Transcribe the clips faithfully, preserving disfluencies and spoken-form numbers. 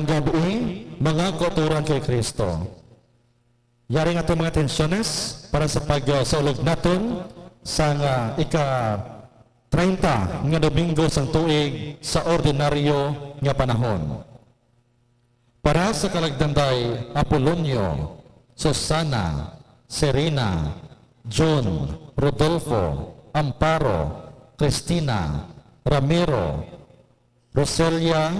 Gab-i, mga kauturan kay Kristo. Yari nga itong mga atensyones para sa pagsulog naton sa nga ika treinta nga Domingo sang tuig sa ordinaryo nga panahon. Para sa kalagdanday Apolonio, Susana, Serena, June, Rodolfo, Amparo, Cristina, Ramiro, Roselia,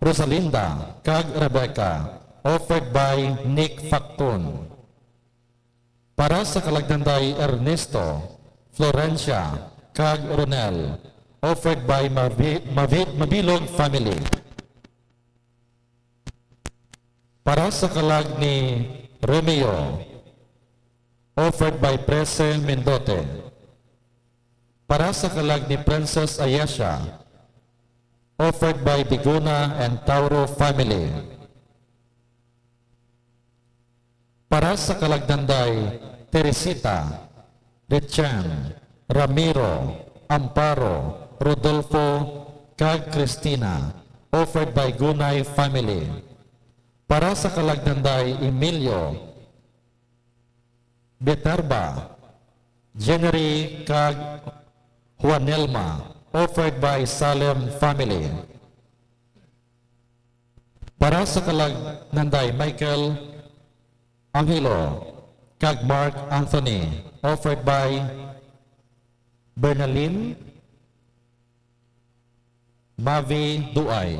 Rosalinda, kag Rebecca, offered by Nick Facton. Para sa kalagdanday Ernesto, Florencia, kag Ronel, offered by Mavi-, Mavi-, Mabilog family. Para sa kalag ni Romeo, offered by Prese Mendote. Para sa kalag ni Princess Ayesha, offered by Biguna and Tauro family. Para sa kalagdanday Teresita, Richan, Ramiro, Amparo, Rodolfo, kag Cristina, offered by Gunay family. Para sa kalagdanday Emilio, Beterba, Jennery, kag Juanelma, offered by Salem family. Para sa kalagdanday Michael Angelo kag Mark Anthony, offered by Bernalyn Mavi Duay.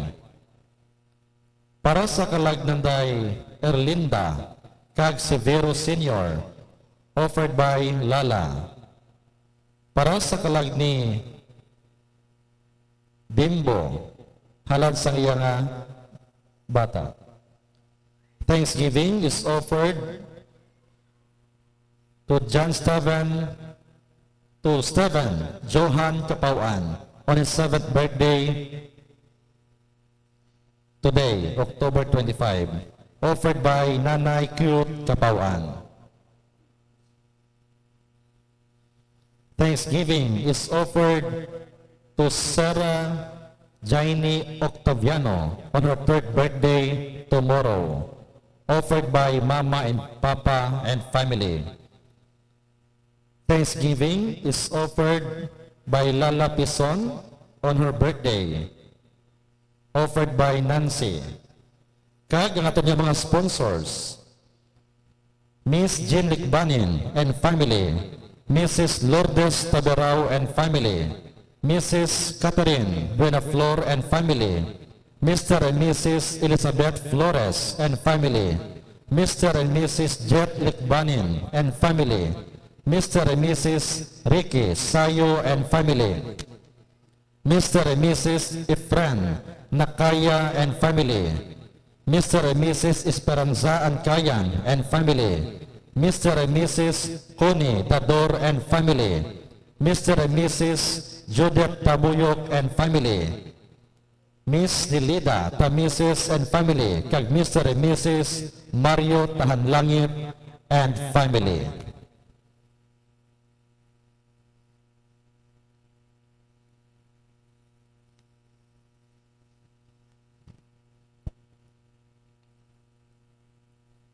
Para sa kalagdanday Erlinda kag Severo Senior, offered by Lala. Para sa kalag ni Bimbo, halad sang iya nga bata. Thanksgiving is offered to John Steven, to Steven Johan Capauan on his seventh birthday today, October twenty-five, offered by Nanay Cute Capauan. Thanksgiving is offered to Sarah Jaini Octaviano on her third birthday tomorrow, offered by Mama and Papa and family. Thanksgiving is offered by Lala Pison on her birthday, offered by Nancy. Kag ang aton nga mga sponsors, Miss Jean Licbanin and family, Missus Lourdes Tabarao and family, Missus Catherine Buenaflor and family, Mister and Missus Elizabeth Flores and family, Mister and Missus Jet Licbanin and family, Mister and Missus Ricky Sayo and family, Mister and Missus Efren Nakaya and family, Mister and Missus Esperanza Ancayan and family, Mister and Missus Connie Dador and family, Mister and Missus Judith Tabuyok and family, Miss Nelida Tamises and family, kag Mister and Missus Mario Tahanlangit and family.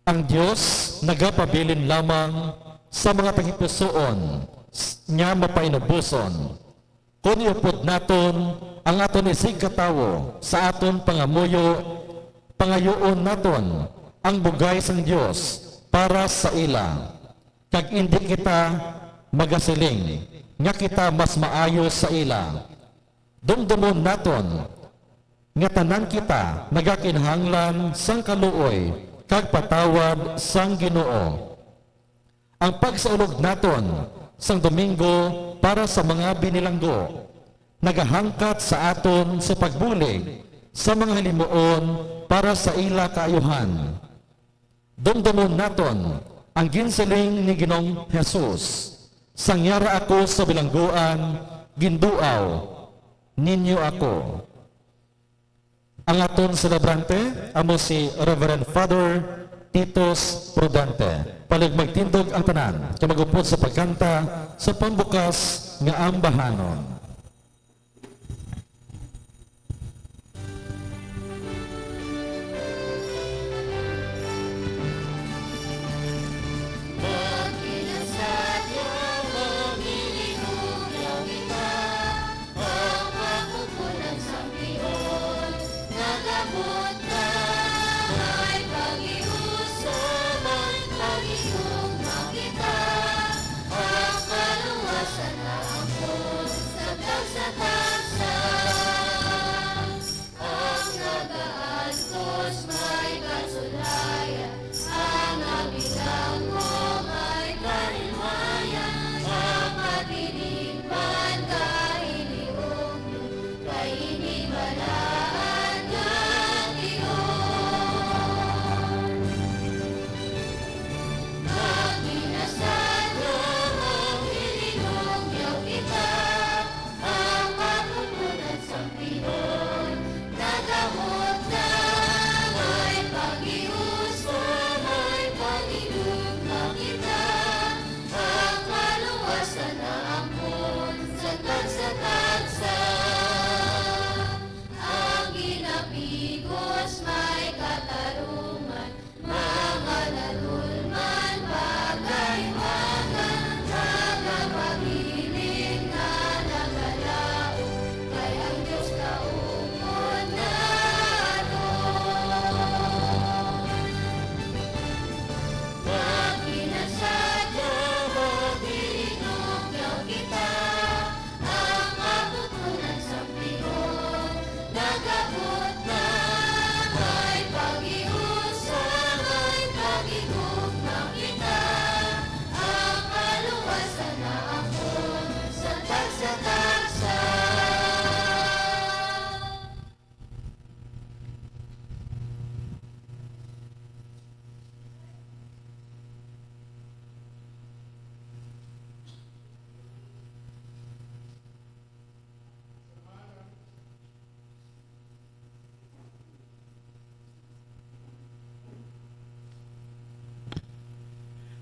Ang Dios nagapabilin lamang sa mga tagipusoon s-, niya mapainuboson. Kon iupod naton ang aton isigkatawo sa aton pangamuyo, pangayuon naton ang bugay sang Dios para sa ila, kag indi kita magasiling nga kita mas maayo sa ila. Dumdumon naton nga tanan kita nagakinahanglan sang kaluoy kag patawad sang Ginoo. Ang pagsaulog naton sang Domingo para sa mga binilanggo nagahangkat sa aton sa pagbulig sa mga halimuon para sa ila kaayuhan. Dumdumon naton ang ginsiling ni Ginoong Jesus, "Sang yara ako sa bilangguan, ginduaw ninyo ako." Ang aton selebrante amo si Reverend Father Titus Prudente. Palihog magtindog ang tanan, kag mag-upod sa pagkanta sa pambukas nga ambahanon.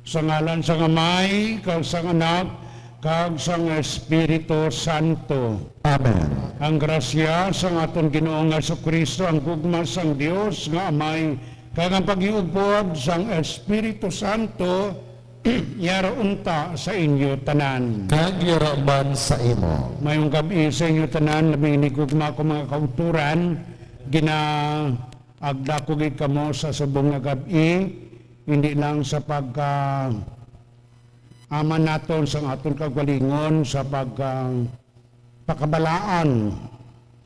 Sa ngalan sang Amay, kag sang Anak, kag sang Espiritu Santo. Amen. Ang grasya sang aton Ginoo nga Jesu-Cristo, ang gugma sang Dios nga Amay, kag ang paghiupod sang Espiritu Santo, yara unta sa inyo tanan. Kag yara man sa imo. Mayong gab-i sa inyo tanan, labi ini gugma ko, mga kauturan, ginaagda ko gid kamo sa subong nga gab-i, hindi lang sa pagka-, aman naton sang aton kaugalingon, sa pagka-, pakabalaan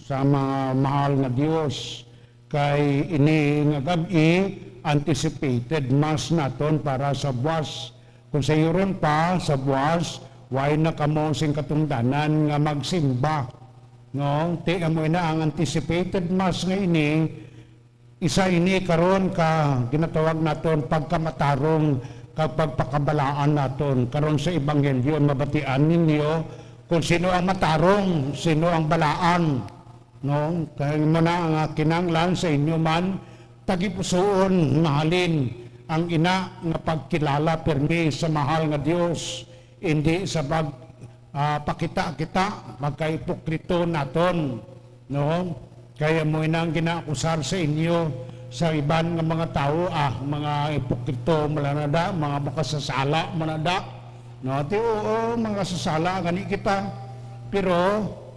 sa mga mahal nga Dios, kay ini nga gab-i anticipated mass naton para sa buwas. Kung sayuron pa, sa buwas, way na kamo sing katungdanan nga magsimba, no? Ti amo na ang anticipated mass nga ini, isa ini karon ka ginatawag naton pagkamatarong kag pagpakabalaan naton karon sa ebanghelyo. Mabatian ninyo kung sino ang matarong, sino ang balaan, no? Kay mo na nga kinahanglan sa inyo man tagipusoon mahalin ang ina nga pagkilala pirmi sa mahal nga Dios, indi sa pag, ah, pakita-kita, pagkaipokrito naton, no? Kaya mo inang ginaakusar sa inyo sa iban nga mga tawo, ah, mga ipokrito, malanada, mga makasasala, malanada. No, ti, oo, mga sasala gani kita, pero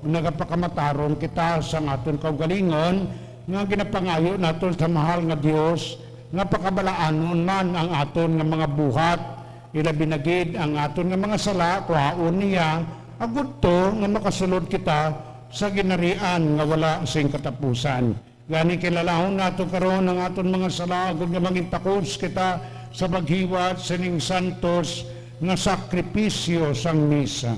nagapakamatarong kita sa aton kaugalingon nga ginapangayo naton sa mahal nga Dios nga pakabalaanon man ang aton nga mga buhat, ilabi na gid ang aton nga mga sala, kuhaon niya, agud to nga makasulod kita sa ginharian nga wala sing katapusan. Gani, kilalahon nato karon ang aton mga sala, agod nga mangin takos kita sa paghiwat sining santos nga sakripisyo sang misa.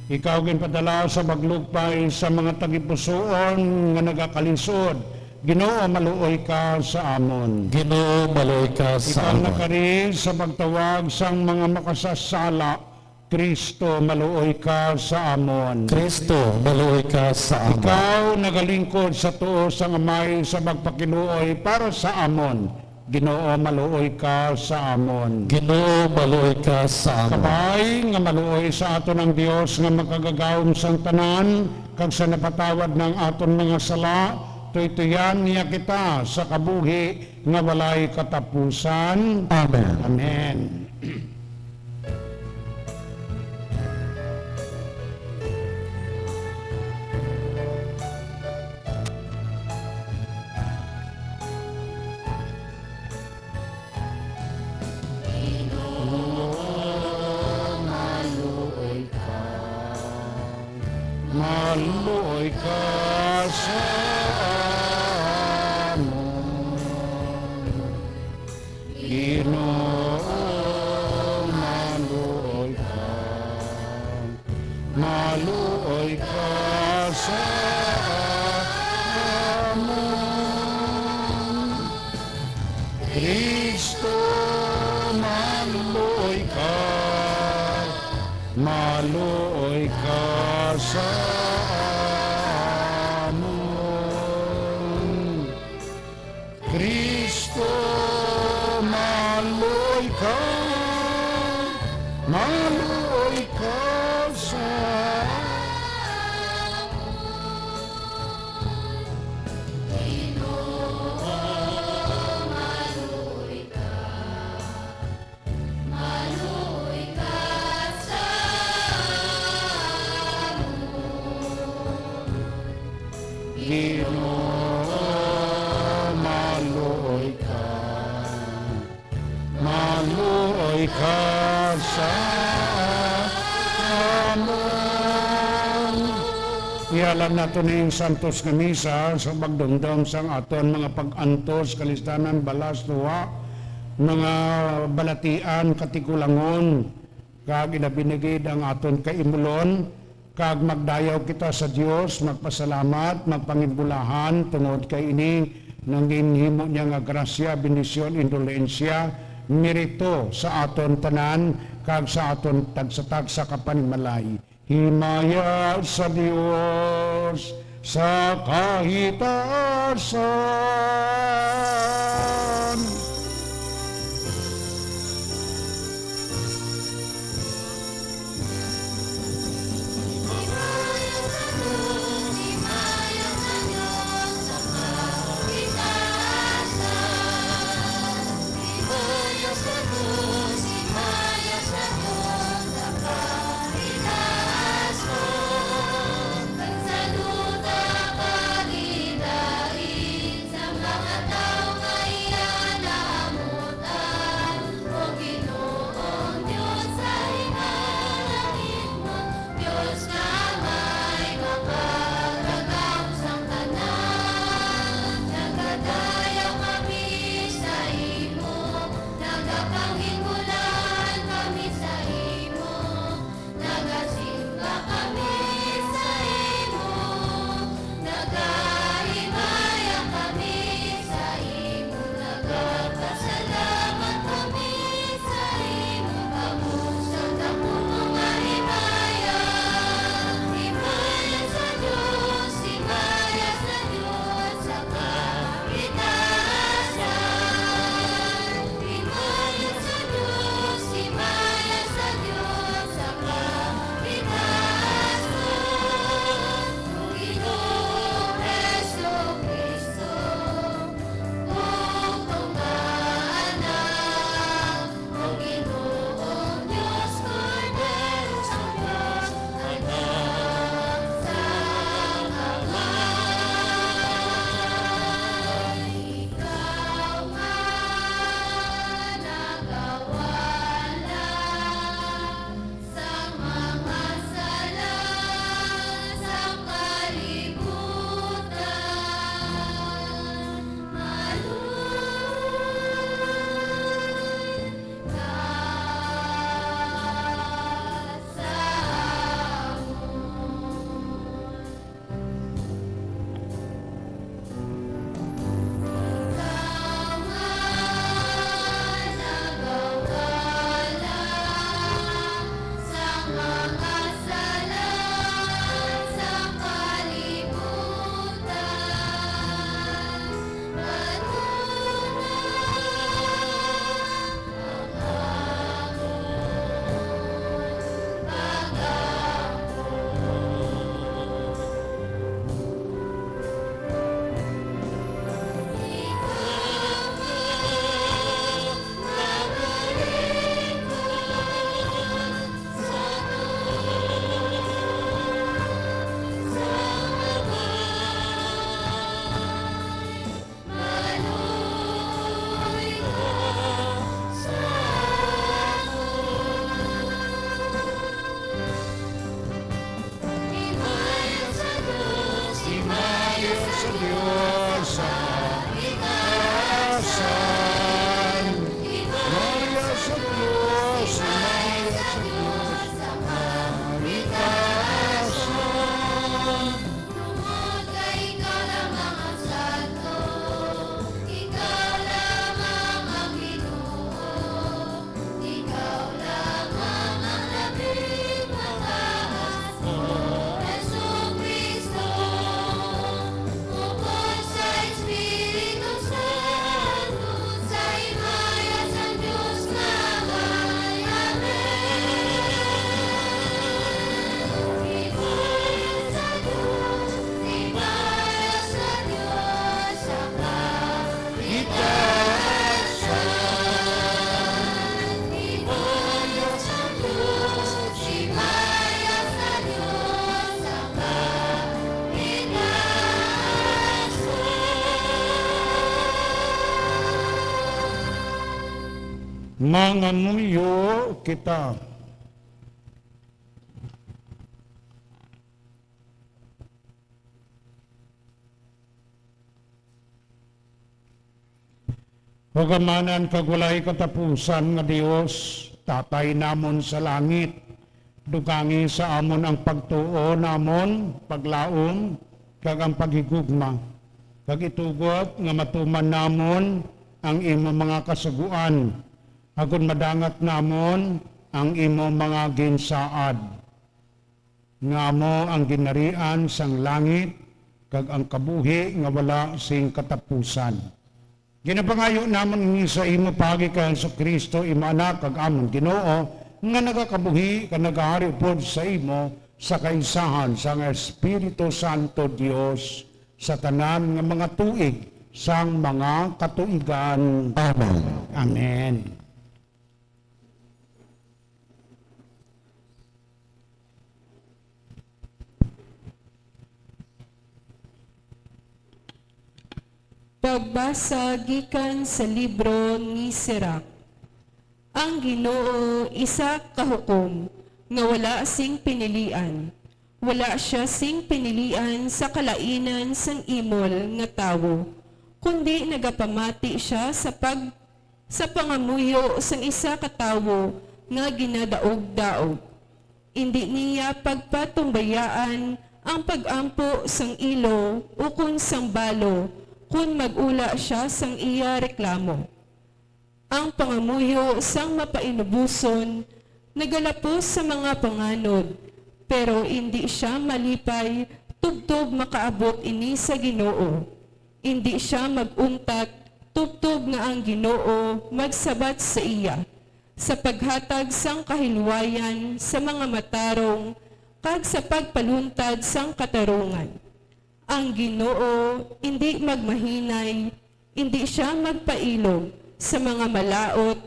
Ikaw ginpadala sa baglugpay sa mga tagipusoon nga nagakalisod. Ginoo, maluoy ka sa amon. Ginoo, maluoy ka sa Ikaw amon. Nakari sa pagtawag sang mga makasasala. Cristo, maluoy ka sa amon. Cristo, maluoy ka sa amon. Ikaw nagalingkod sa tuo sang Amay sa pagpakiluoy para sa amon. Ginoo, maluoy ka sa amon. Ginoo, maluoy ka sa amon. Kabay nga maluoy sa aton ang Dios nga makagagahom sang tanan, kag sa napatawad na ang aton mga sala, tuytuyan niya kita sa kabuhi nga walay katapusan. Amen. Amen. Maluoy ka sa amon. Ginoo, maluoy ka. Maluoy ka sa amon. Cristo, maluoy ka. Maluoy ka sa amon. Cristo, maluoy ka, maluoy ka sa Ginoo, maluoy ka. Maluoy ka sa amon. Ihalad nato ning santos nga misa sa pagdumdom sang aton mga pag-antos, kalistanan, balas, tuha, mga balatian, katigulangon, kag ilabi na gid ang aton kaimulon, kag magdayaw kita sa Dios, magpasalamat, magpangimbulahan, tungod kay ini nangin himo niya nga grasya, bendisyon, indulhensya, merito sa aton tanan, kag sa aton tagsa-tagsa ka panimalay. Himaya sa Dios sa kahitaasan. Dios sa kabitasan. Maya sa Dios, maya sa Dios sa kabitasan. Tungod kay ikaw lamang ang santo, ikaw lamang ang Ginoo. Ikaw lamang ang labing mataas, O Jesucristo. Upod sa Espiritu Santo, sa himaya sang Dios nga Amay. Amen. Himaya sa Dios, himaya sa Dios, sa Itaas. Himaya sa Dios, himaya sa Dios, sa itaas. Mangamuyo kita. Hugamanan kag walay katapusan nga Dios, Tatay namon sa langit, dugangi sa amon ang pagtuo namon, paglaom, kag ang paghigugma, kag itugot nga matuman namon ang imo mga kasugoan, agod madangat namon ang imo mga ginsaad. Nga amo ang ginharian sang langit, kag ang kabuhi nga wala sing katapusan. Ginapangayo namon ini sa imo paagi kay Jesu-Cristo, imo Anak, kag amon Ginoo, nga nagakabuhi kag nagahari upod sa imo sa kaisahan sang Espiritu Santo, Dios, sa tanan nga mga tuig sang mga katuigan. Amen. Amen. Pagbasa gikan sa libro ni Sirach. Ang Ginoo isa ka hukom nga wala sing pinilian. Wala sia sing pinilian sa kalainan sang imol nga tawo, kundi nagapamati sia sa pag-, sa pangamuyo sang isa ka tawo nga ginadaog-daog. Indi niya pagpatumbayaan ang pag-ampo sang ilo ukon sang balo kon mag-ula sia sang iya reklamo. Ang pangamuyo sang mapainuboson nagalapos sa mga panganod, pero indi sia malipay tubtob makaabot ini sa Ginoo. Indi sia mag-untat tubtob nga ang Ginoo magsabat sa iya, sa paghatag sang kahilwayan sa mga matarong kag sa pagpaluntad sang katarungan. Ang Ginoo indi magmahinay, indi sia magpailog sa mga malaut,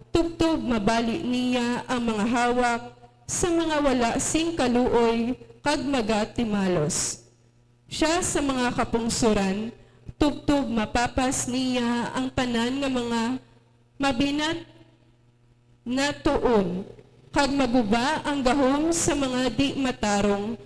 tubtob mabali niya ang mga hawak sa mga wala sing kaluoy kag magatimalos. Sia sa mga kapungsoran, tubtob mapapas niya ang tanan nga mga mabinat-, natuon, kag maguba ang gahom sa mga di-matarong,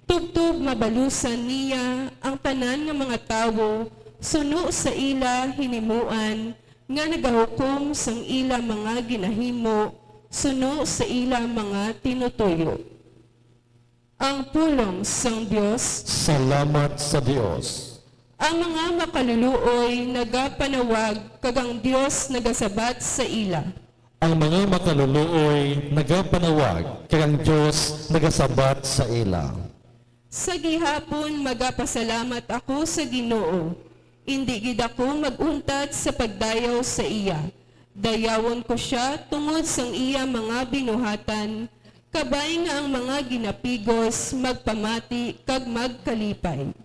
tubtob mabalusan niya ang tanan nga mga tawo suno sa ila hinimuan, nga nagahukom sang ila mga ginahimo suno sa ila mga tinutuyo. Ang pulong sang Dios. Salamat sa Dios. Ang mga makaluluoy nagapanawag, kag ang Dios nagasabat sa ila. Ang mga makaluluoy nagapanawag, kag ang Dios nagasabat sa ila. Sa gihapon magapasalamat ako sa Ginoo, indi gid ako mag-untat sa pagdayaw sa iya. Dayawon ko sia tungod sang iya mga binuhatan, kabay nga ang mga ginapigos magpamati kag magkalipay.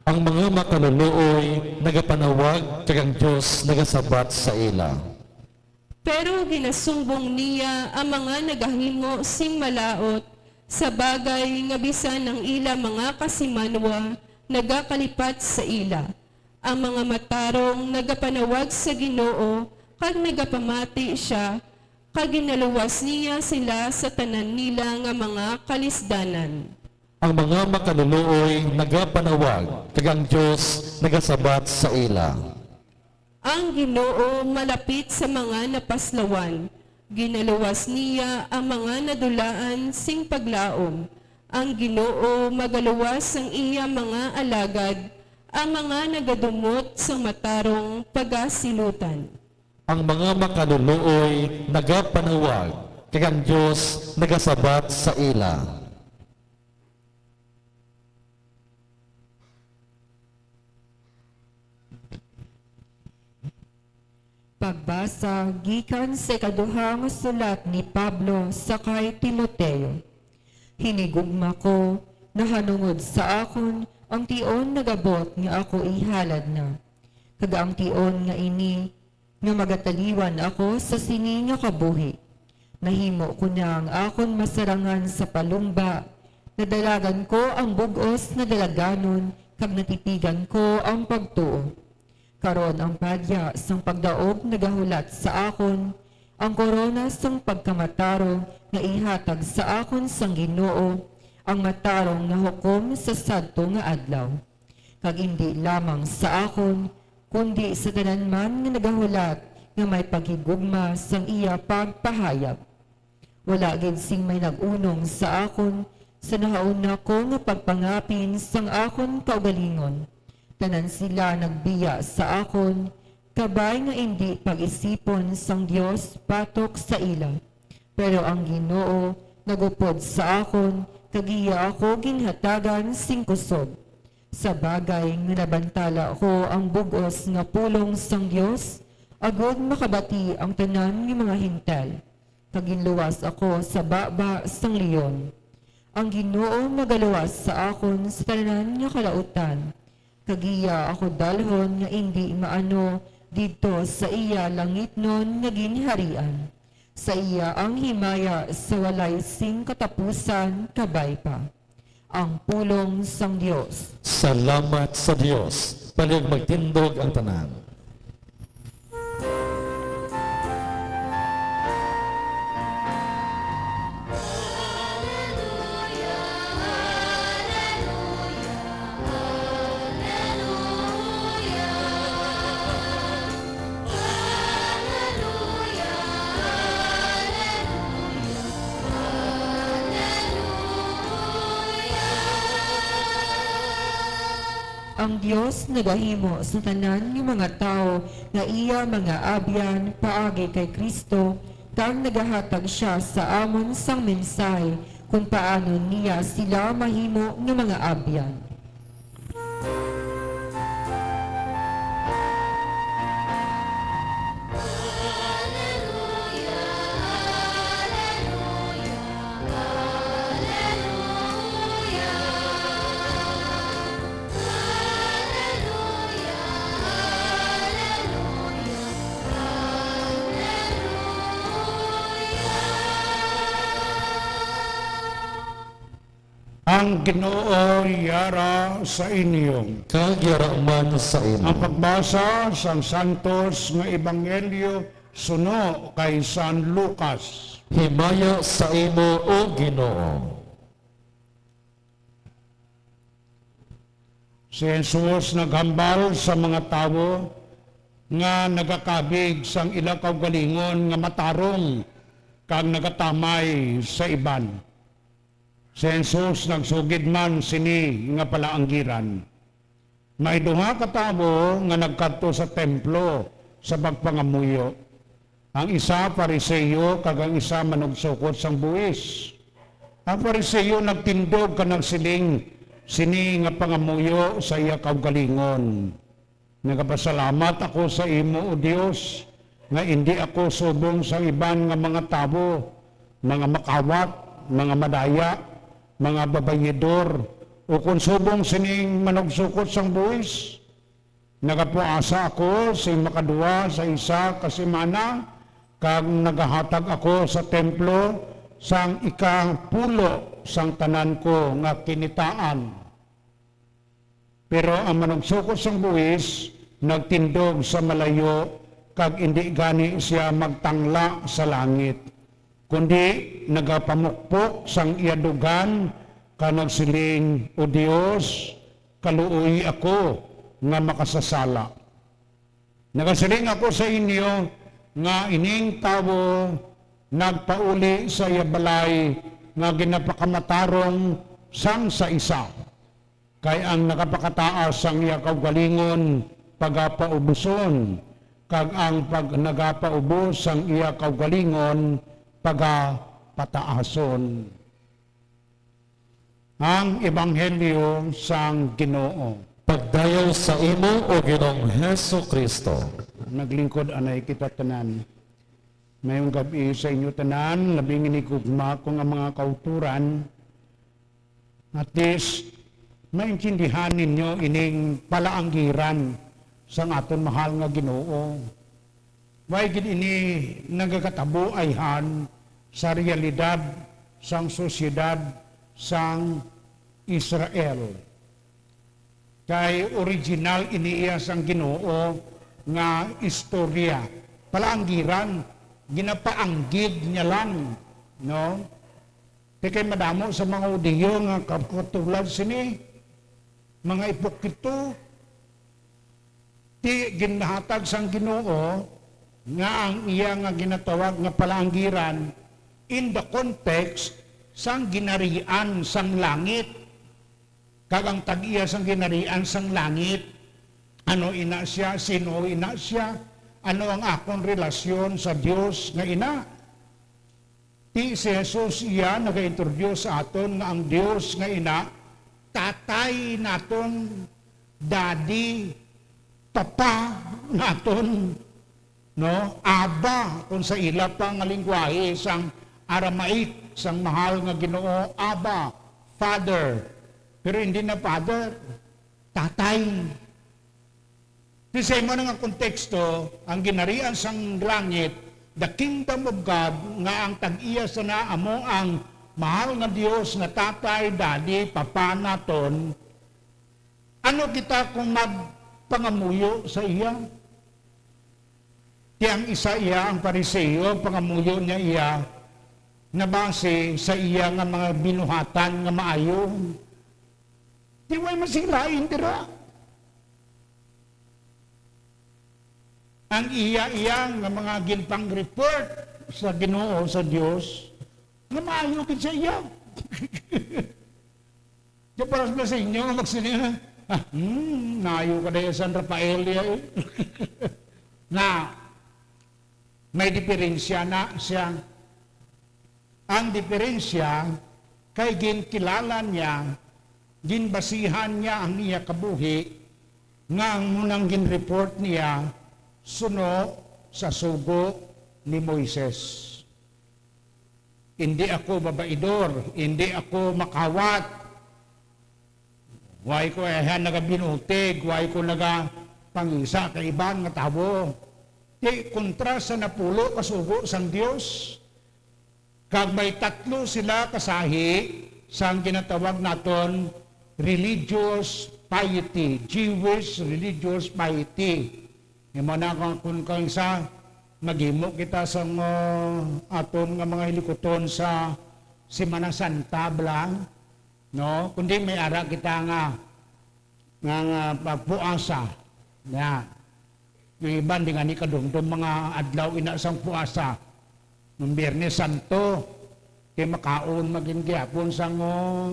Ang mga makaluluoy nagapanawag, kag ang Dios nagasabat sa ila. Pero ginasumbong niya ang mga nagahimo sing malaut, sa bagay nga bisan ang ila mga kasimanwa nagakalipat sa ila. Ang mga matarong nagapanawag sa Ginoo, kag nagapamati sia, kag ginaluwas niya sila sa tanan nila nga mga kalisdanan. Ang mga makaluluoy nagapanawag, kag ang Dios nagasabat sa ila. Ang Ginoo malapit sa mga napaslawan, ginaluwas niya ang mga nadulaan sing paglaom. Ang Ginoo magaluwas sang iya mga alagad, ang mga nagadumot sang matarong pagasilutan. Ang mga makaluluoy nagapanawag, kag ang Dios nagasabat sa ila. Pagbasa gikan sa ikaduha nga sulat ni Pablo sa kay Timoteo. Hinigugma ko, nahanungod sa akon, ang tion nagabot nga ako ihalad na, kag ang tion nga ini, nga magataliwan ako sa sini nga kabuhi. Nahimo ko na ang akon masarangan sa palumba, nadalagan ko ang bug-os nga dalaganon, kag natitigan ko ang pagtuo. Karon ang padya sang pagdaog nagahulat sa akon, ang korona sang pagkamatarong nga ihatag sa akon sang Ginoo, ang matarong nga hukom sa sadto nga adlaw. Kag indi lamang sa akon, kundi sa tanan man nga nagahulat nga may paghigugma sang iya pagpahayag. Wala gid sing may nag-unong sa akon sa nahauna ko nga pagpangapin sang akon kaugalingon. Tanan sila nagbiya sa akon, kabay nga indi pag-isipon sang Dios batok sa ila. Pero ang Ginoo nagupod sa akon, kag iya ako ginhatagan sing kusog. Sa bagay nga nabantala ko ang bug-os nga pulong sang Dios, agod makabati ang tanan nga mga Gentil, kag ginluwas ako sa baba sang leon. Ang Ginoo magaluwas sa akon sa tanan nga kalautan, kag iya ako dalhon nga indi maano didto sa iya langitnon nga ginharian. Sa iya ang himaya sa walay sing katapusan kabay pa. Ang pulong sang Dios. Salamat sa Dios. Palihog magtindog ang tanan. Ang Dios nagahimo sa tanan nga mga tawo nga iya mga abyan paagi kay Cristo, kag nagahatag sia sa amon sang mensahe kon paano niya sila mahimo nga mga abyan. Ang Ginoo yara sa inyo. Kag yara man sa imo. Ang pagbasa sang Santos nga Ebanghelyo suno kay San Lucas. Himaya sa imo, O Ginoo. Si Jesus naghambal sa mga tawo nga nagakabig sang ila kaugalingon nga matarong kag nagatamay sa iban. Si Jesus nagsugid man sini nga palaanggiran. May duha ka tawo nga nagkadto sa templo sa pagpangamuyo. Ang isa Fariseo kag ang isa manugsokot sang buhis. Ang Fariseo nagtindog kag nagsiling sini nga pangamuyo sa iya kaugalingon, "Nagapasalamat ako sa imo, O Dios, nga indi ako subong sang iban nga mga tawo, mga makawat, mga madaya, mga babayidor, ukon subong sining manugsokot sang buhis. Nagapuasa ako sing makadua sa isa ka semana, kag nagahatag ako sa templo sang ikapulo sang tanan ko nga kinitaan." Pero ang manugsokot sang buhis nagtindog sa malayo, kag indi gani sia magtangla sa langit, kundi nagapamukpok sang iya dugan Kag nagsiling, "O Dios, kaluoyi ako nga makasasala. Nagasiling ako sa inyo nga ining tawo nagpauli sa iya balay nga ginapakamatarong sang sa isa, kay ang nagapakataas sang iya kaugalingon pagapaubuson, kag ang pag-, nagapaubos sang iya kaugalingon pagapataason." Ang Ebanghelyo sang Ginoo. Pagdayaw sa imo, O Ginoong Jesu-Cristo. Naglingkod anay kita tanan. Mayong gab-i sa inyo tanan, labing hinigugma ko nga mga kauturan. At least, maintindihan ninyo ining palaanggiran sang aton mahal nga Ginoo. Way gid ini nagakatabo ayhan sa realidad sang sosyedad sang Israel. Kay original ini iya sang Ginoo nga istorya. Palaanggiran, ginapaanggid niya lang, no? Ti kay madamo sa mga Hudiyo nga kapatulad sini, mga ipokrito, ti ginhatag sang Ginoo nga ang iya nga ginatawag nga palaanggiran in the context sang ginharian sang langit. Kag ang tag-iya sang ginharian sang langit, ano ina sia? Sino ina sia? Ano ang akon relasyon sa Dios nga ina? Ti si Jesus iya nagaintroduce sa aton nga ang Dios nga ina, Tatay naton, Daddy, Papa naton, no? Abba, kung sa ila pa nga lingwahe sang Aramaic, sang mahal nga Ginoo, Abba, Father. Pero hindi na Father, Tatay. Di sa imo na nga konteksto, ang ginharian sang langit, the kingdom of God, nga ang tag-iya sana amo ang mahal nga Dios nga Tatay, Daddy, Papa naton, ano kita kung magpangamuyo sa iya? Ti ang isa iya, ang Fariseo, pangamuyo niya iya nabase sa iya nga mga binuhatan nga maayo. Di way masilain dira. Ang iya-iya nga mga ginpang-report sa Ginoo, sa Dios, nga maayo gid sa iya. Di para sa inyo nga magsiling, "Ah, hmm, naayo ka dahil San Rafael, ya, eh." Na, may diferensya na siya. Ang diferensya kay ginkilala niya, ginbasihan niya ang iya kabuhi, nga ang munang gin-report niya suno sa sugo ni Moises. Indi ako babaidor, indi ako makawat. Way ko, eh, nagabinutig, way ko nagapangisa kay iban nga tawo. Ti kontra sa napulo ka sugo sang Dios. Kag may tatlo sila ka sahi sang ginatawag naton religious piety, Jewish religious piety. Imo na kung, kung, kung sa maghimo kita sang, uh, aton nga mga hilikuton sa Semana Santa, bala, no? Kundi may ara kita nga, nga, nga pagpuasa. Nga, nga iban di nga ni kadumdom mga adlaw ina sang puasa. Nung Biyernes Santo, kay makaon magin gihapon sang, uh,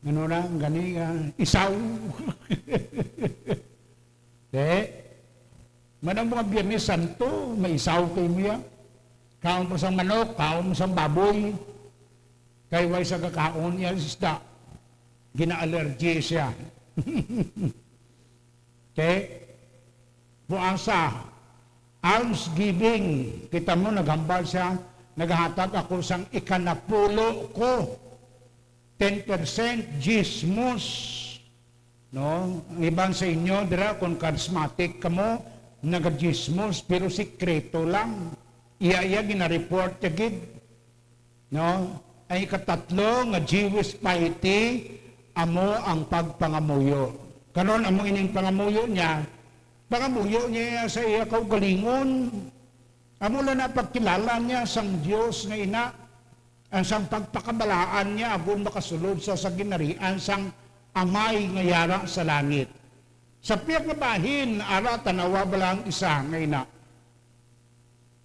ano na, ang gani, ah, isaw. Te, manang mga Biyernes Santo, may isaw kay mo ya. Kaon pa sang manok, kaon mo sang baboy. Kay way sa kakaon niya isda. Gina-allergy siya. Okay? Puasa, almsgiving. Kita mo, naghambal siya, "Naghatag ako sang ikanapulo ko, ten percent, diezmos." No? Ang iban sa inyo, dira, kung charismatic kamo, nagadismos, pero sikreto lang. Iya-iya, gina-report niya gid. No? Ang ikatatlo nga Jewish piety, amo ang pagpangamuyo. Karon, amo ining pangamuyo niya, pangamuyo niya sa iya kaugalingon. Amo lang na pagkilala niya sang Dios nga ina. Ang sang pagpakabalaan niya, agod makasulod sa, sa ginharian sang Amay nga yara sa langit. Sa pihak nga bahin, ara, tanawa bala ang isa nga ina.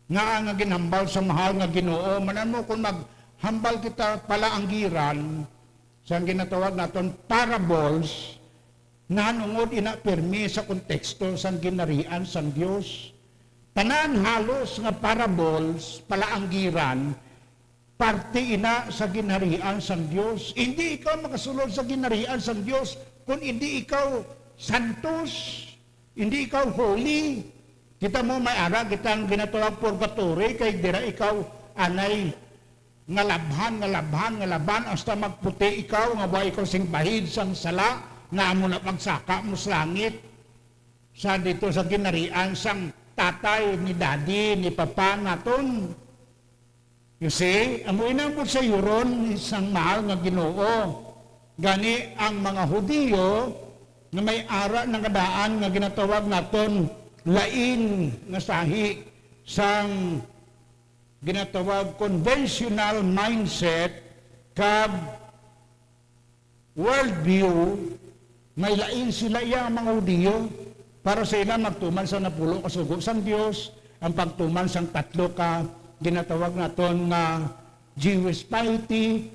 Nga, nga ginhambal sa mahal nga Ginoo, man-an mo, kung maghambal kita palaanggiran, sa ginatawag naton parables, nahanungod ina pirmi sa konteksto sang ginharian sang Dios. Tanan halos nga parables, palaanggiran, parte ina sa ginharian sang Dios. Hindi ikaw makasulod sa ginharian sang Dios kung hindi ikaw santos, hindi ikaw holy. Kita mo, may ara kita ang ginatawag purgatory, kay dira ikaw anay nga labhan, nga labhan, nga labhan, hasta magputi ikaw, nga wa ikaw sing bahid sang sala, nga amo na pagsaka mo sa langit. Sa dito sa ginharian sang tatay, ni daddy, ni papa naton. You see, amo ina ang sayuron sang mahal nga Ginoo. Gani ang mga Hudiyo nga may ara na nga daan nga ginatawag naton lain nga sahi sang ginatawag conventional mindset kag worldview, may lain sila iya ang mga Hudiyo. Para sa ila, magtuman sang napulo ka sugo sang Dios, ang pagtuman sang tatlo ka ginatawag naton nga Jewish piety,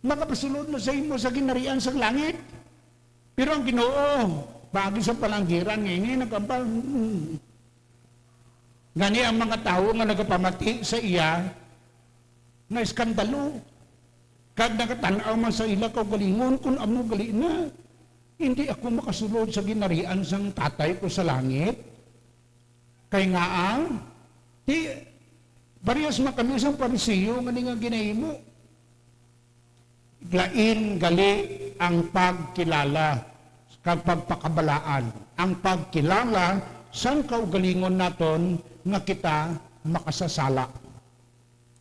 makapasulod na sa imo sa ginharian sang langit. Pero ang Ginoo, paagi sa palanggiran nga ini, nagkambal, hmm. Gani ang mga tawo nga nagapamati sa iya, na iskandalo, kag nagatan-aw man sa ila kaugalingon, kun amo gali na, hindi ako makasulod sa ginharian sang Tatay ko sa langit. Kay ngaa, ti, parehas man kami sang Fariseo nga ni nga ginahimo. Lain gali ang pagkilala kag pagpakabalaan, ang pagkilala sang kaugalingon naton nga kita makasasala.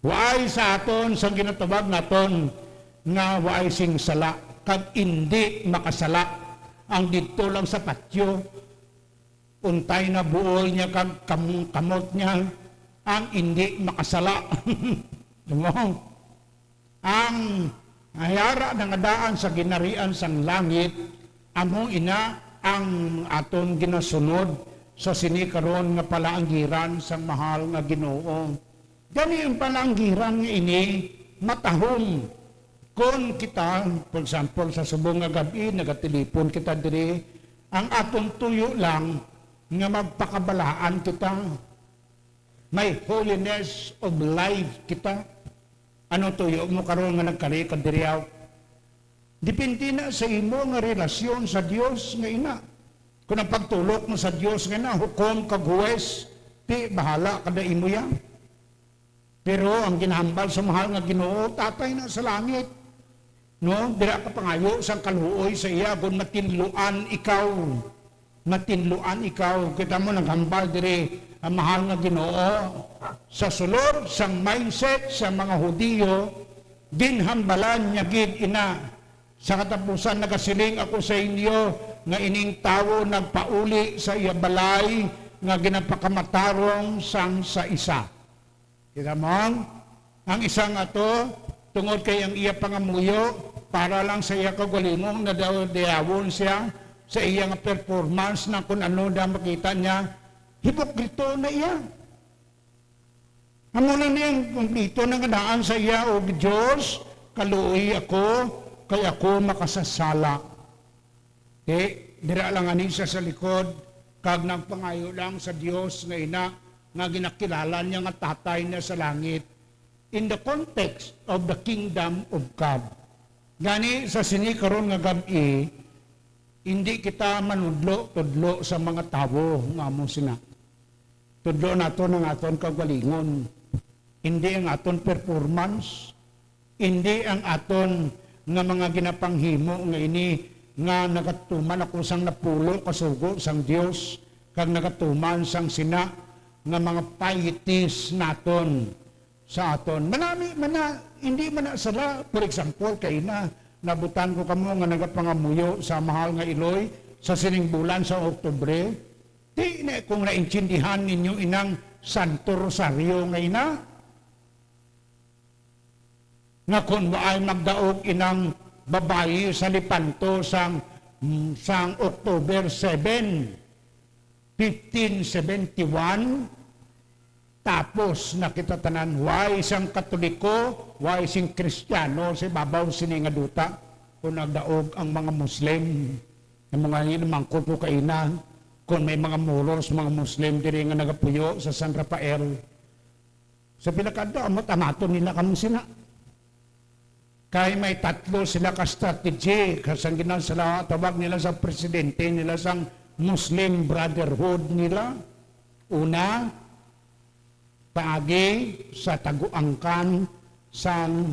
Waay sa aton sang ginatawag naton nga waay sing sala kag indi makasala. Ang didto lang sa patio, untay na buol niya kag kam-, kamot niya ang indi makasala. Tumong. Ang yara na nga daan sa ginharian sang langit, amo ina ang aton ginasunod sa sini karon nga palaanggiran sang mahal nga Ginoo. Gani ang palaanggiran nga ini matahom kon kita, for example, sa subong nga gab-i, nagatelipon kita diri, ang aton tuyo lang nga magpakabalaan kita. May holiness of life kita. Ano tuyo mo karon nga nagkari ka diri, aw? Depende na sa imo nga relasyon sa Dios nga ina. Kung ang pagtulok mo sa Dios nga ina, hukom kag huwes, ti bahala ka da imo ya. Pero ang ginahambal sa mahal nga Ginoo, Tatay na sa langit, no? Dira ka pangayo sang kaluoy sa iya, kung matinluan ikaw. Matinluan ikaw. Kita mo, naghambal diri ang mahal nga Ginoo. Sa sulod sang mindset sa mga Hudiyo, ginhambalan niya gid ina. Sa katapusan, nagasiling ako sa inyo nga ining tawo nagpauli sa iya balay nga ginapakamatarong sang sa isa. Kita mo? Ang isa nga to, tungod kay ang iya pangamuyo, para lang sa iya kaugalingon, nadayawon siya sa iya nga performance na kun ano na makita niya, hipokrito na iya. Amo na ni ang kompleto na nga daan sa iya, "O Dios, kaluoy ako, kay ako makasasala." Ti, dira lang ani siya sa likod, kag nagpangayo lang sa Dios nga ina, nga ginakilala niya nga Tatay niya sa langit, in the context of the kingdom of God. Gani, sa sini karon nga gab-i, hindi kita manudlo-tudlo sa mga tawo nga amo sina. Tudlo naton ang aton kaugalingon, hindi ang aton performance, hindi ang aton nga mga ginapanghimo nga ini nga nagatuman ako sang napulo ka sugo sang Dios, kag nagatuman sang sina nga mga pieties naton sa aton. Manami man na, hindi man na sala. For example, kay na, nabutan ko kamo nga nagapangamuyo sa mahal nga Iloy sa sining bulan sa Oktubre. Di na kung naintindihan ninyo inang Santo Rosario nga ina. nga kon waay magdaog inang babayi sa Lepanto sang, sang October seven, fifteen seventy-one, tapos na kita tanan. Way sang Katoliko, way sing Kristiyano sa ibabaw sini nga duta kon nagdaog ang mga Muslim. Ang mga yun, mangkot ko kaina, kung may mga Moros, mga Muslim diri nga nagapuyo sa San Rafael, sa pila ka adlaw, amat-amaton nila kamo sina. Kay may tatlo sila ka strategy, ka sang ginasala-, tawag nila sa presidente nila sang Muslim Brotherhood nila. Una, paagi sa taguangkan sang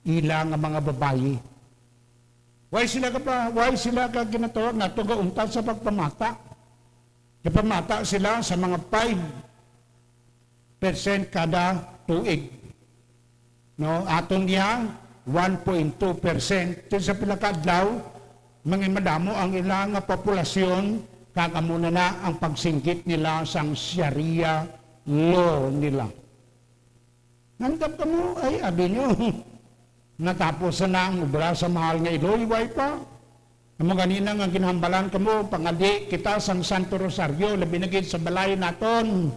ila nga mga babayi. Why sila ka pa, why sila ka ginatawag nato nga untat sa pagpamata? Gapamata sila sa mga five percent kada tuig. No, aton niya, one point two percent. Sa pila ka adlaw, mangimadamo ang ila nga populasyon, kag amo na na ang pagsinggit nila sang Sharia law nila. Nandam kamo, ay, abi nyo, natapos na ang obra sa mahal nga Iloy, way pa. Amo ganina nga ginhambalan kamo, pangadi kita sang Santo Rosario, labi na gid sa balay naton.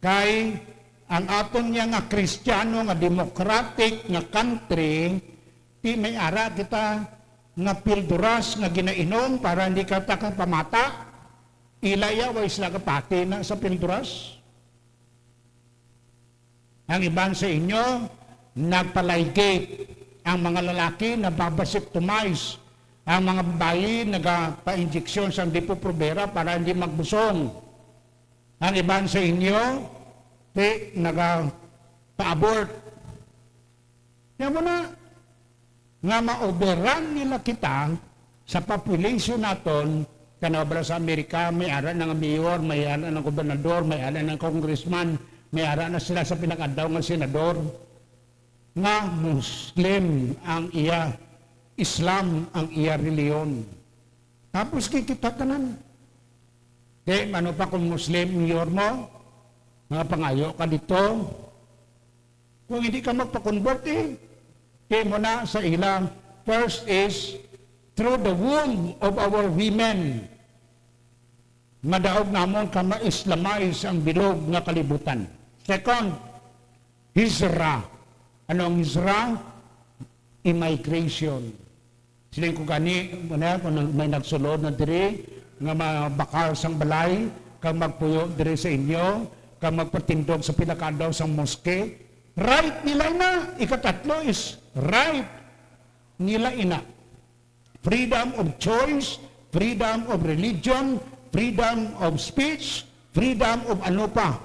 Kay ang aton niya nga Kristiyano nga democratic nga country, ti may ara kita nga pilduras nga ginainom para hindi ka takapamata. Ila ya, way sila kapati na sa pilduras. Ang iban sa inyo, nagpalaygit. Ang mga lalaki, nababasectomize. Ang mga babayi, nagapa-injeksyon sang Depo-Provera para hindi magbusong. Ang iban sa inyo, ti, nagapa-abort. Kaya mo na, nga maoberan nila kita sa population naton, tanaw bala sa Amerika, may ara na nga mayor, may ara na gobernador, may ara na congressman, may ara na sila sa pinakadlaw nga senador, nga Muslim ang iya, Islam ang iya reliyon. Tapos kay kita tanan. Di, ano pa kung Muslim mayor mo? Mga pangayo ka dito. Kung hindi ka magpa-convert, eh, di mo na sa ila. First is, through the womb of our women, madaog namon ka ma-Islamize ang bilog nga kalibutan. Second, hijra. Ano ang hijra? Immigration. Siling ko gani, ano, kung nag-, may nagsulod na diri, nga mabakal sang balay, kag magpuyo diri sa inyo, kag magpatindog sa pinakadlaw sang moske, right nila na. Ikatatlo is right nila ina. Freedom of choice, freedom of religion, freedom of speech, freedom of ano pa.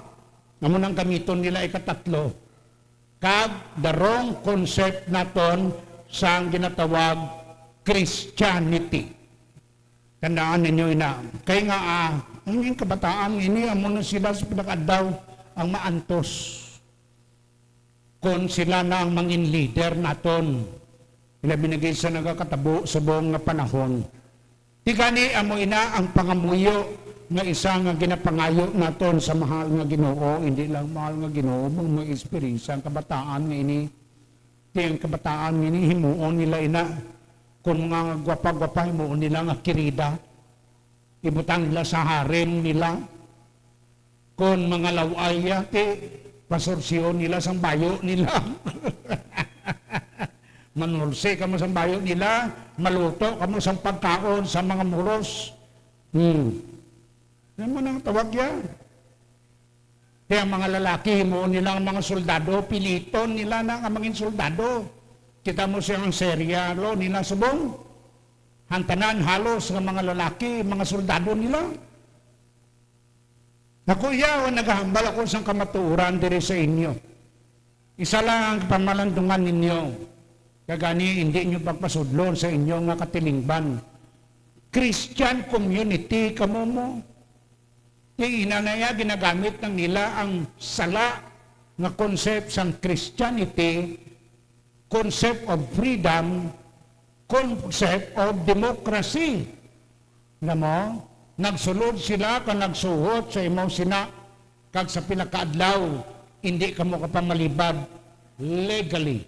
Amo nang gamiton nila ikatatlo. Kag the wrong concept naton sang ginatawag Christianity. Tandaan ninyo ina. Kay nga, ah, ang ining kabataan ini, amo na sila sa pinakadlaw ang maantos. Kon sila na ang mangin leader naton, ilabi na gid sa nagakatabo subong nga panahon. Ti gani, amo ina ang pangamuyo nga isa nga ginapangayo naton sa mahal nga Ginoo, hindi lang mahal nga Ginoo, mga, mga eksperyensya ang kabataan nga ini. Ti ang kabataan nga ini, himuon nila ina, kung mga gwapa-gwapa, himuon nila nga kirida, ibutang nila sa harem nila. Kon mga law-ay ya, ti, pasursiyon nila sang bayo nila. Manulsi kamo sang bayo nila, maluto kamo sang pagkaon sa mga muros. Hmm. Yan mo nang tawag ya. Kaya mga lalaki, himuon nila ang mga soldado, piliton nila na nga mangin soldado. Kita mo siya ang serya, lo, nila subong. Ang tanan halos nga mga lalaki, mga soldado nila. Ako iya, o nagahambal ako sang kamatuoran diri sa inyo. Isa lang ang pamalandungan ninyo, kag ani hindi nyo pagpasudlon sa inyo nga katilingban. Christian community kamo mo. Ti ina na iya, ginagamit na nila ang sala nga concept sang Christianity, concept of freedom, concept of democracy. Alam mo, nagsulod sila ka nagsuhot sa imo sina, kag sa pila ka adlaw, hindi kamo kapamalibad legally.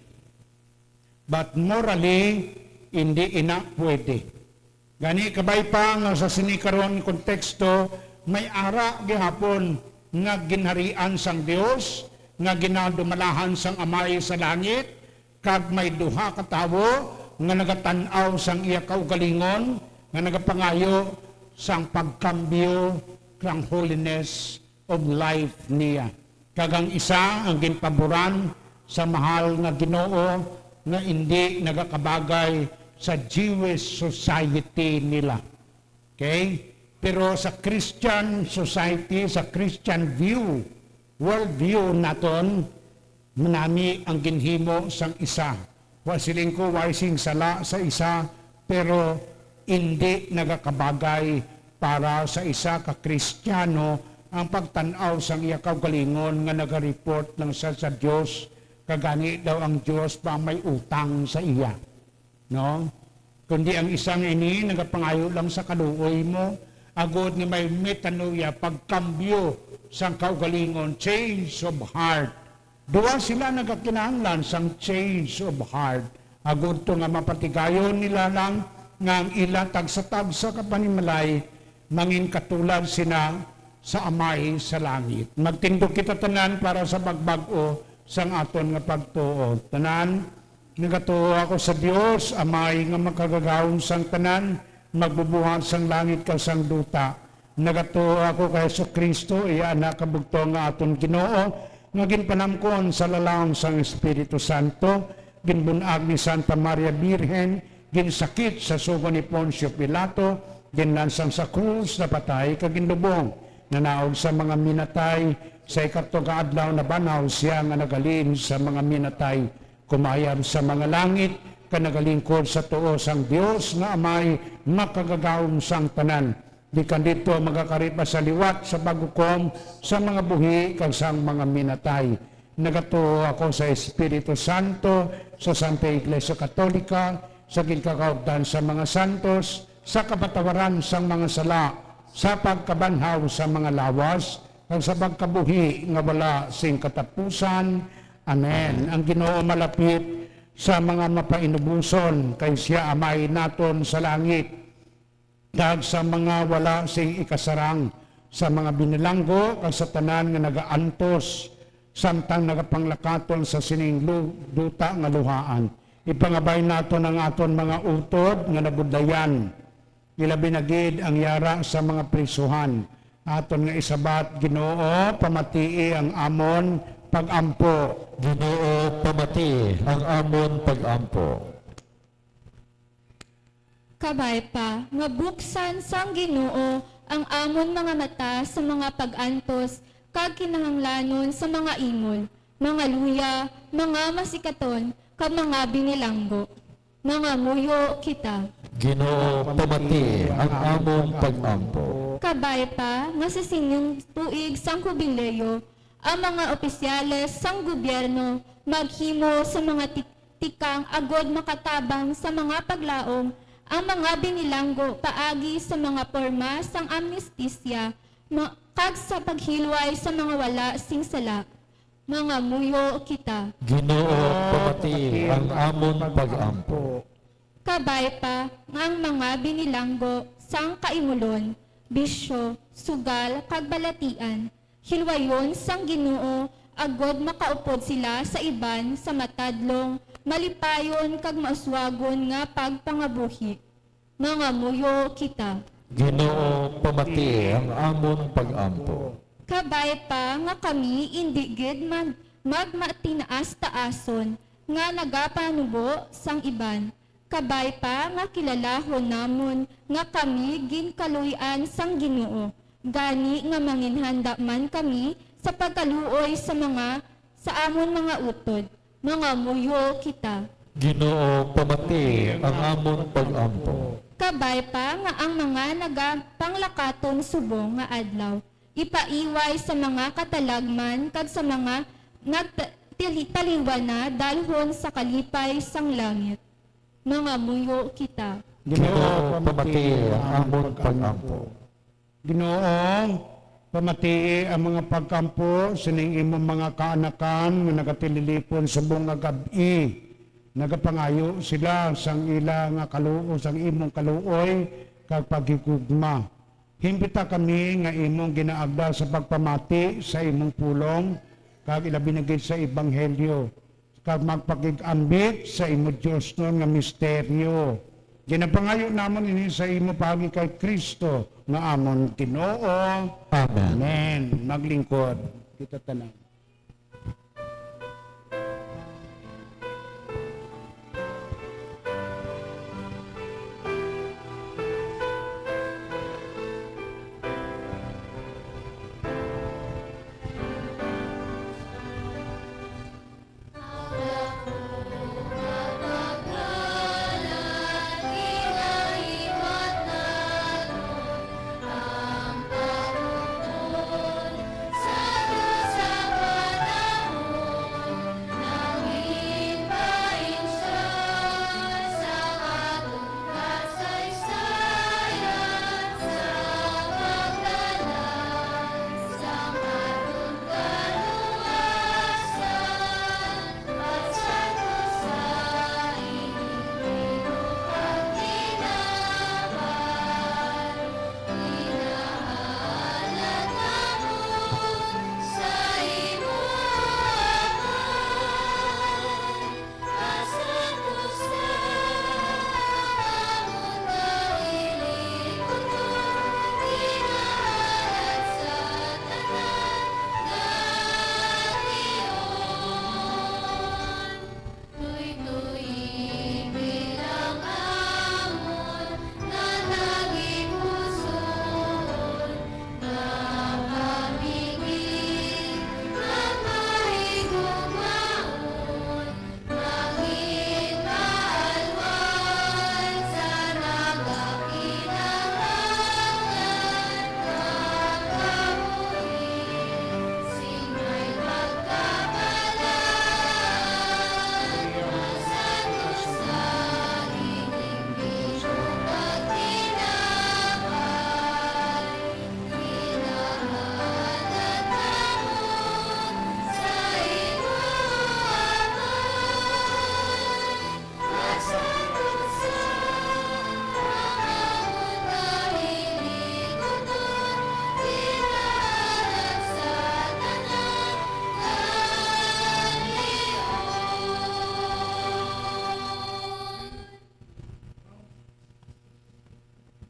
But morally, hindi ina pwede. Gani, kabay pa nga sa sini karon konteksto, may ara gihapon nga ginharian sang Dios, nga ginadumalahan sang Amay sa langit, kag may duha ka tawo nga nagatan-aw sang iya kaugalingon, nga nagapangayo sang pagkambyo sang holiness of life niya. Kag ang isa ang ginpaboran sa mahal nga Ginoo nga indi nagakabagay sa Jewish society nila. Okay? Pero sa Christian society, sa Christian view, world view naton, manami ang ginhimo sang isa. Wa siling ko, way sing sala sa isa, pero indi nagakabagay para sa isa ka Kristiyano ang pagtan-aw sang iya kaugalingon nga naga-report lang siya sa Dios, kag gani daw ang Dios pa may utang sa iya. No? Kundi ang isa nga ini nagapangayo lang sa kaluoy mo, agod nga may metanoia, pagkambyo sang kaugalingon, change of heart. Duha sila nagakinahanglan sang change of heart, agud to nga mapatigayon nila lang nga ang ila tagsa-tagsa ka panimalay mangin katulad sina sa Amay sa langit. Magtindog kita tanan para sa pagbag-o sang aton nga pagtuo. Tanan, nagatuo ako sa Dios, Amay nga makagagahom sang tanan, magbubuhat sang langit kag sang duta. Nagatuo ako kay Jesu-Cristo, iya Anak kabugtong nga aton Ginoo, nga ginpanamkon sa lalaom sang Espiritu Santo, ginbun-ag ni Santa Maria Birhen, ginsakit sa sugo ni Poncio Pilato, ginlansang sa krus, napatay, kag ginlubong. Nanaog sa mga minatay, sa ikatlo ka adlaw nabanhaw sia nga naghalin sa mga minatay. Kumayab sa mga langit, kag nagalingkod sa tuo sang Dios nga Amay makagagahom sang tanan. Gikan didto magakari pa sa liwat sa paghukom sa mga buhi kag sang mga minatay. Nagatuo ako sa Espiritu Santo, sa Santa Iglesia Katolika, sa ginkakaupdan sa mga santos, sa kapatawaran sang mga sala, sa pagkabanhaw sa mga lawas, kag sa pagkabuhi nga wala sing katapusan. Amen. Ang Ginoo malapit sa mga mapainuboson, kay sia Amay naton sa langit, kag sa mga wala sing ikasarang, sa mga binilanggo, kag sa tanan nga nagaantos samtang nagapanglakaton sa sining lu-, duta nga luhaan. Ipangabay naton ang aton mga utod nga nabudlayan, ilabi na gid ang yara sa mga prisuhan. Aton nga isabat, Ginoo, pamatii ang amon pag-ampo. Ginoo, pamatii ang amon pag-ampo. Kabay pa nga buksan sang Ginoo ang amon mga mata sa mga pag-antos kag kinahanglanon sa mga imol, mga luya, mga masikaton, kag mga binilanggo. Mangamuyo kita. Ginoo, pamatii ang amon pag-ampo. Kabay pa nga sa sining tuig sang Hubileo, ang mga opisyales sang gobyerno maghimo sa mga ti-, tikang agod makatabang sa mga paglaom ang mga binilanggo paagi sa mga porma sang amnestisya ma-, kag sa paghilway sa mga wala sing sala. Mangamuyo kita. Ginoo, pamatii ang amon pag-ampo. Kabay pa nga ang mga binilanggo sang kaimulon, bisyo, sugal, kag balatian, hilwayon sang Ginoo, agod makaupod sila sa iban sa matadlong, malipayon, kag mauswagon nga pagpangabuhi. Mangamuyo kita. Ginoo, pamatii ang amon pag-ampo. Kabay pa nga kami indi gid man magmatinaas-taason nga nagapanubo sang iban. Kabay pa nga kilalahon namon nga kami ginkaluy-an sang Ginoo, gani nga manginhanda man kami sa pagkaluoy sa mga, sa amon mga utod. Mangamuyo kita. Ginoo, pamatii ang amon pag-ampo. Kabay pa nga ang mga nagapanglakaton subong nga adlaw ipaiway sa mga katalagman kag sa mga nagta-, tili-, taliwana dalhon sa kalipay sang langit. Mangamuyo kita. Ginoo, pamatii ang amon pag-ampo. Ginoo, pamatii ang mga pag-ampo sining imong mga kaanakan nga nagatililipon subong nga gab-i. Nagapangayo sila sang ila nga kaluo, sang imong kaluoy kag paghigugma. Himpita kami nga imong ginaagda sa pagpamati sa imong pulong, kag ilabi na gid sa ebanghelyo, kag magpakig-ambit sa imo diosnon nga misteryo. Ginapangayo namon ini sa imo paagi kay Cristo nga amon Ginoo. Amen. Amen. Maglingkod kita tanan.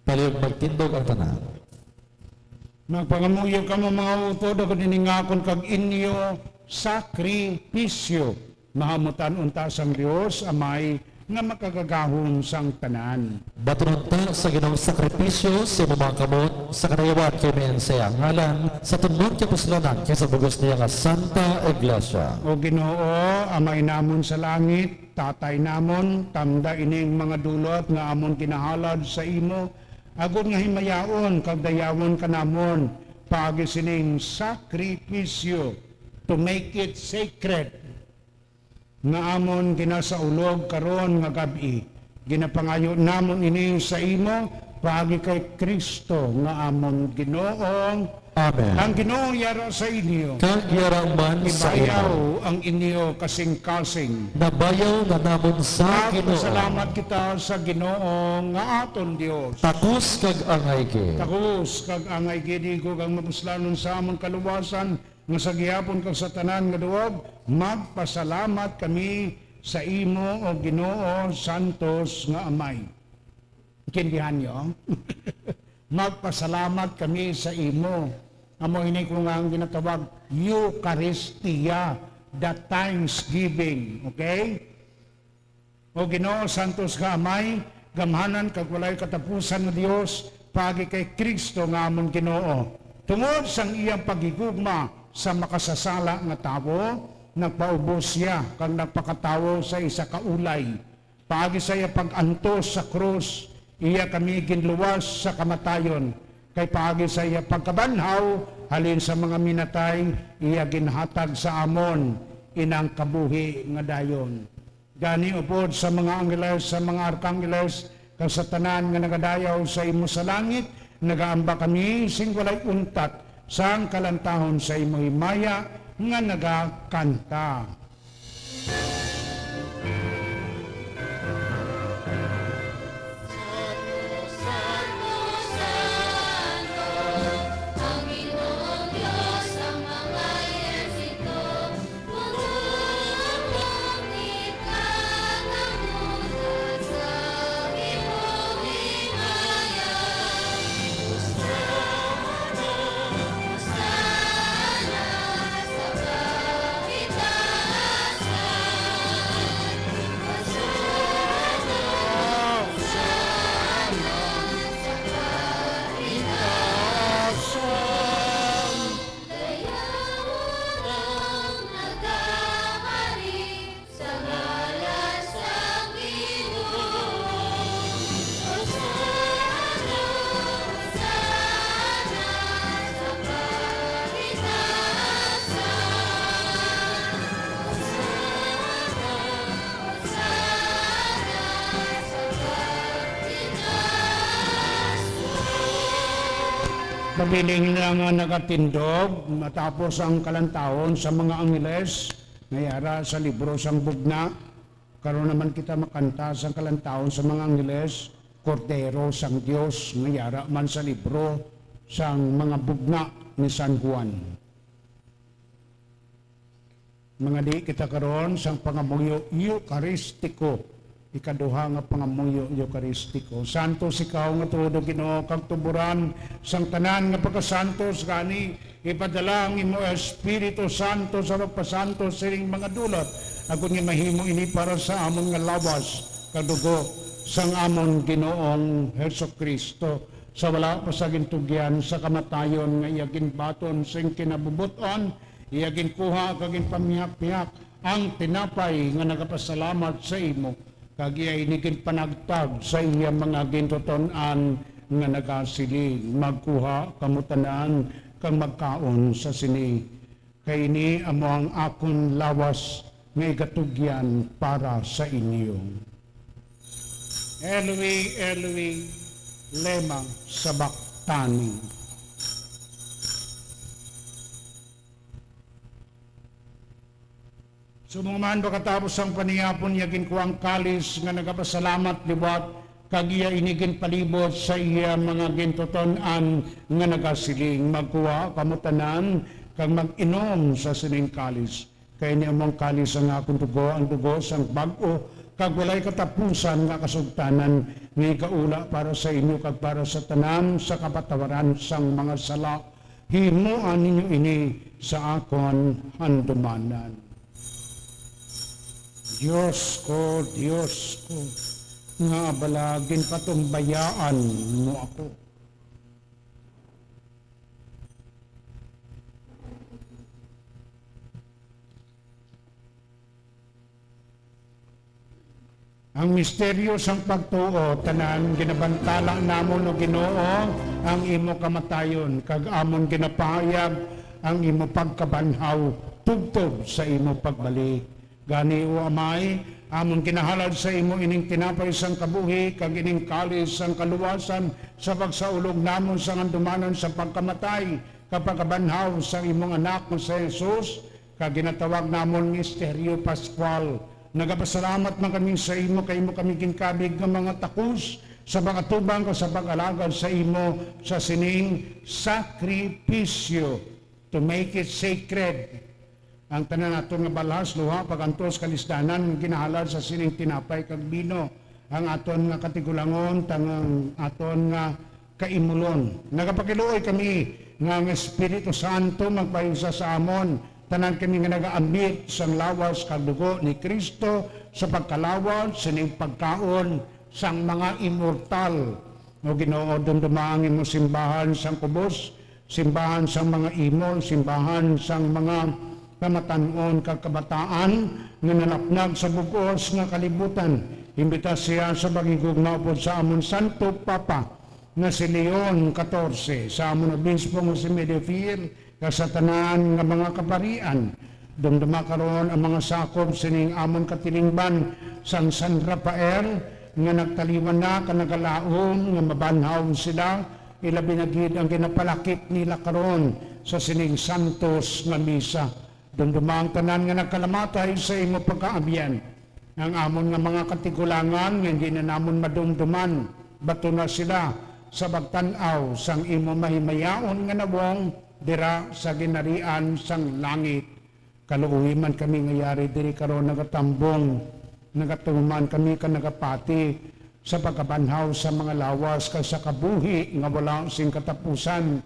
Palihog magtindog ang tanan. Magpangamuyo kamo, mga utod, agud ini nga akon kag inyo sakripisyo. Mahamutan unta sang Dios Amay nga makagagahom sang tanan. Batunon ta sa Ginoong sakripisyo sa imo mga kamot, sa kadayawan kay mayan sa iya ngalan, sa tunlon kay kasalanan kay sa bug-os niya nga Santa Iglesia. O Ginoo, Amay namon sa langit, Tatay namon, tamda ining mga dulot nga amon ginahalad sa imo, agod nga himayaon kag dayawon ka namon paagi sining sakripisyo, to make it sacred, nga amon ginasaulog karon nga gab-i. Ginapangayo namon ini sa imo paagi kay Cristo nga amon Ginoo. Amen. Ang Ginoo yara sa inyo. Kag yara man sa imo. Ibayaw ang inyo kasing-kasing. Nabayaw na namon sa Ginoo. Magpasalamat kita sa Ginoo nga aton Dios. Takos kag angay gid. Takos kag angay gid, igog ang mapuslanon sa amon kaluwasan, nga sa gihapon kag sa tanan nga duog, magpasalamat kami sa imo, O Ginoo, santos nga Amay. Intindihan niyo? Magpasalamat kami sa imo. Amo ini ko nga ang ginatawag Eucharistia, the thanksgiving. Okay? O Ginoo, santos nga Amay, gamhanan kag walay katapusan nga Dios, paagi kay Cristo nga amon Ginoo. Tungod sang iyang paghigugma sa makasasala nga tawo, nagpaubos sia kag nagpakatawo sa isa ka ulay. Paagi sa iya pag-antos sa krus, iya kami ginluwas sa kamatayon, kay paagi sa iya pagkabanhaw halin sa mga minatay, iya ginhatag sa amon inang kabuhi nga dayon. Gani, upod sa mga anggeles, sa mga arkanggeles, kag sa tanan nga nagadayaw sa imo sa langit, nagaamba kami sing walay untat sang kalantahon sa imo himaya nga nagakanta. Mabilin na nga nagatindog, matapos ang kalantahon sa mga angeles nga yara sa libro sang bugna, karon naman kita makanta sang kalantahon sa mga angeles, Kordero sang Dios nga yara man sa libro sang mga bugna ni San Juan. Mangadi kita karon sang pangamuyo Eukaristiko, ikaduha nga pangamuyo Eukaristiko. Santos ikaw nga tuod, O Ginoo, kag tuburan sang tanan nga pagkasantos, gani ipadala ang imo Espiritu Santo sa pagpasantos sining mga dulot, agod nga mahimo ini para sa amon nga lawas kag dugo sang amon Ginoong Jesu-Cristo, sa wala pa sa gintugyan sa kamatayon, nga iya ginbaton sing kinabubot-on, iya ginkuha kag ginpamihak-pihak ang tinapay nga nagapasalamat sa imo, kag iya ini ginpanagtag sa iya mga gintuton-an nga nagasiling, "Magkuha kamo tanan kag magkaon sa sini, kay ini amo ang akon lawas nga igatugyan para sa inyo." Eloi, Eloi, lema sabachthani. Subong man, pagkatapos sang panihapon, iya ginkuha ang kalis nga nagapasalamat liwat, kag iya ini ginpalibot sa iya mga gintuton-an nga nagasiling, "Magkuha kamo tanan kag mag-inom sa sining kalis, kay ini amo ang kalis sang akon dugo, ang dugo sang bag-o kag walay katapusan nga kasugtanan, nga igaula para sa inyo kag para sa tanan sa kapatawaran sang mga sala. Himoa ninyo ini sa akon handumanan." Dios ko, Dios ko, ngaa bala ginpatumbayaan mo ako? Ang misteryo sang pagtuo, tanan ginabantala namon, O Ginoo, ang imo kamatayon, kag amon ginapahayag ang imo pagkabanhaw tubtob sa imo pagbalik. Gani, O Amay, amon ginahalad sa imo ining tinapay sang kabuhi kag ining kalis sang kaluwasan, sa pagsaulog namon sang handumanan sa pagkamatay kag pagkabanhaw sang imong Anak nga si Jesus, kag ginatawag namon misteryo Pascual. Nagapasalamat man kami sa imo, kay imo kami ginkabig nga mga takos sa pag-atubang kag sa pag-alagad sa imo sa sining sakripisyo, to make it sacred. Ang tanan naton nga balhas, luha, pag-antos, kalisdanan, ginahalad sa sining tinapay kag bino, ang aton nga katigulangon, kag ang aton nga kaimulon. Nagapakiluoy kami nga ang Espiritu Santo magpahiusa sa amon, tanan kami nga nagaambit sang lawas kag dugo ni Cristo, sa pagkalawas sining pagkaon sang mga immortal. O Ginoo, dumduma ang imo simbahan sang kubos, simbahan sang mga imol, simbahan sang mga kamatan-on kag kabataan nga nalapnag sa bug-os nga kalibutan. Imbita siya sa paghigugma upod sa amon Santo Papa nga si Leon katorse, sa amon Obispo nga si Medefir, kag sa tanan nga mga kaparian. Dumduma karon ang mga sakop sining amon katilingban sang San Rafael, nga nagtaliwan na kag nagalaom nga mabanhaw sila, ilabi na gid ang ginapalakip nila karon sa sining santos nga misa. Dumduma ang tanan nga nagkalamatay sa imo pagkaabyan. Ang amon nga mga katigulangan nga hindi na namon madumduman, bato na sila sa pagtan-aw sang imo mahimayaon nga nawong dira sa ginharian sang langit. Kaluoyi man kami nga yari diri karon nagatambong, nagatuman kami kag nagapati sa pagkabanhaw sa mga lawas kag sa kabuhi nga wala sing katapusan.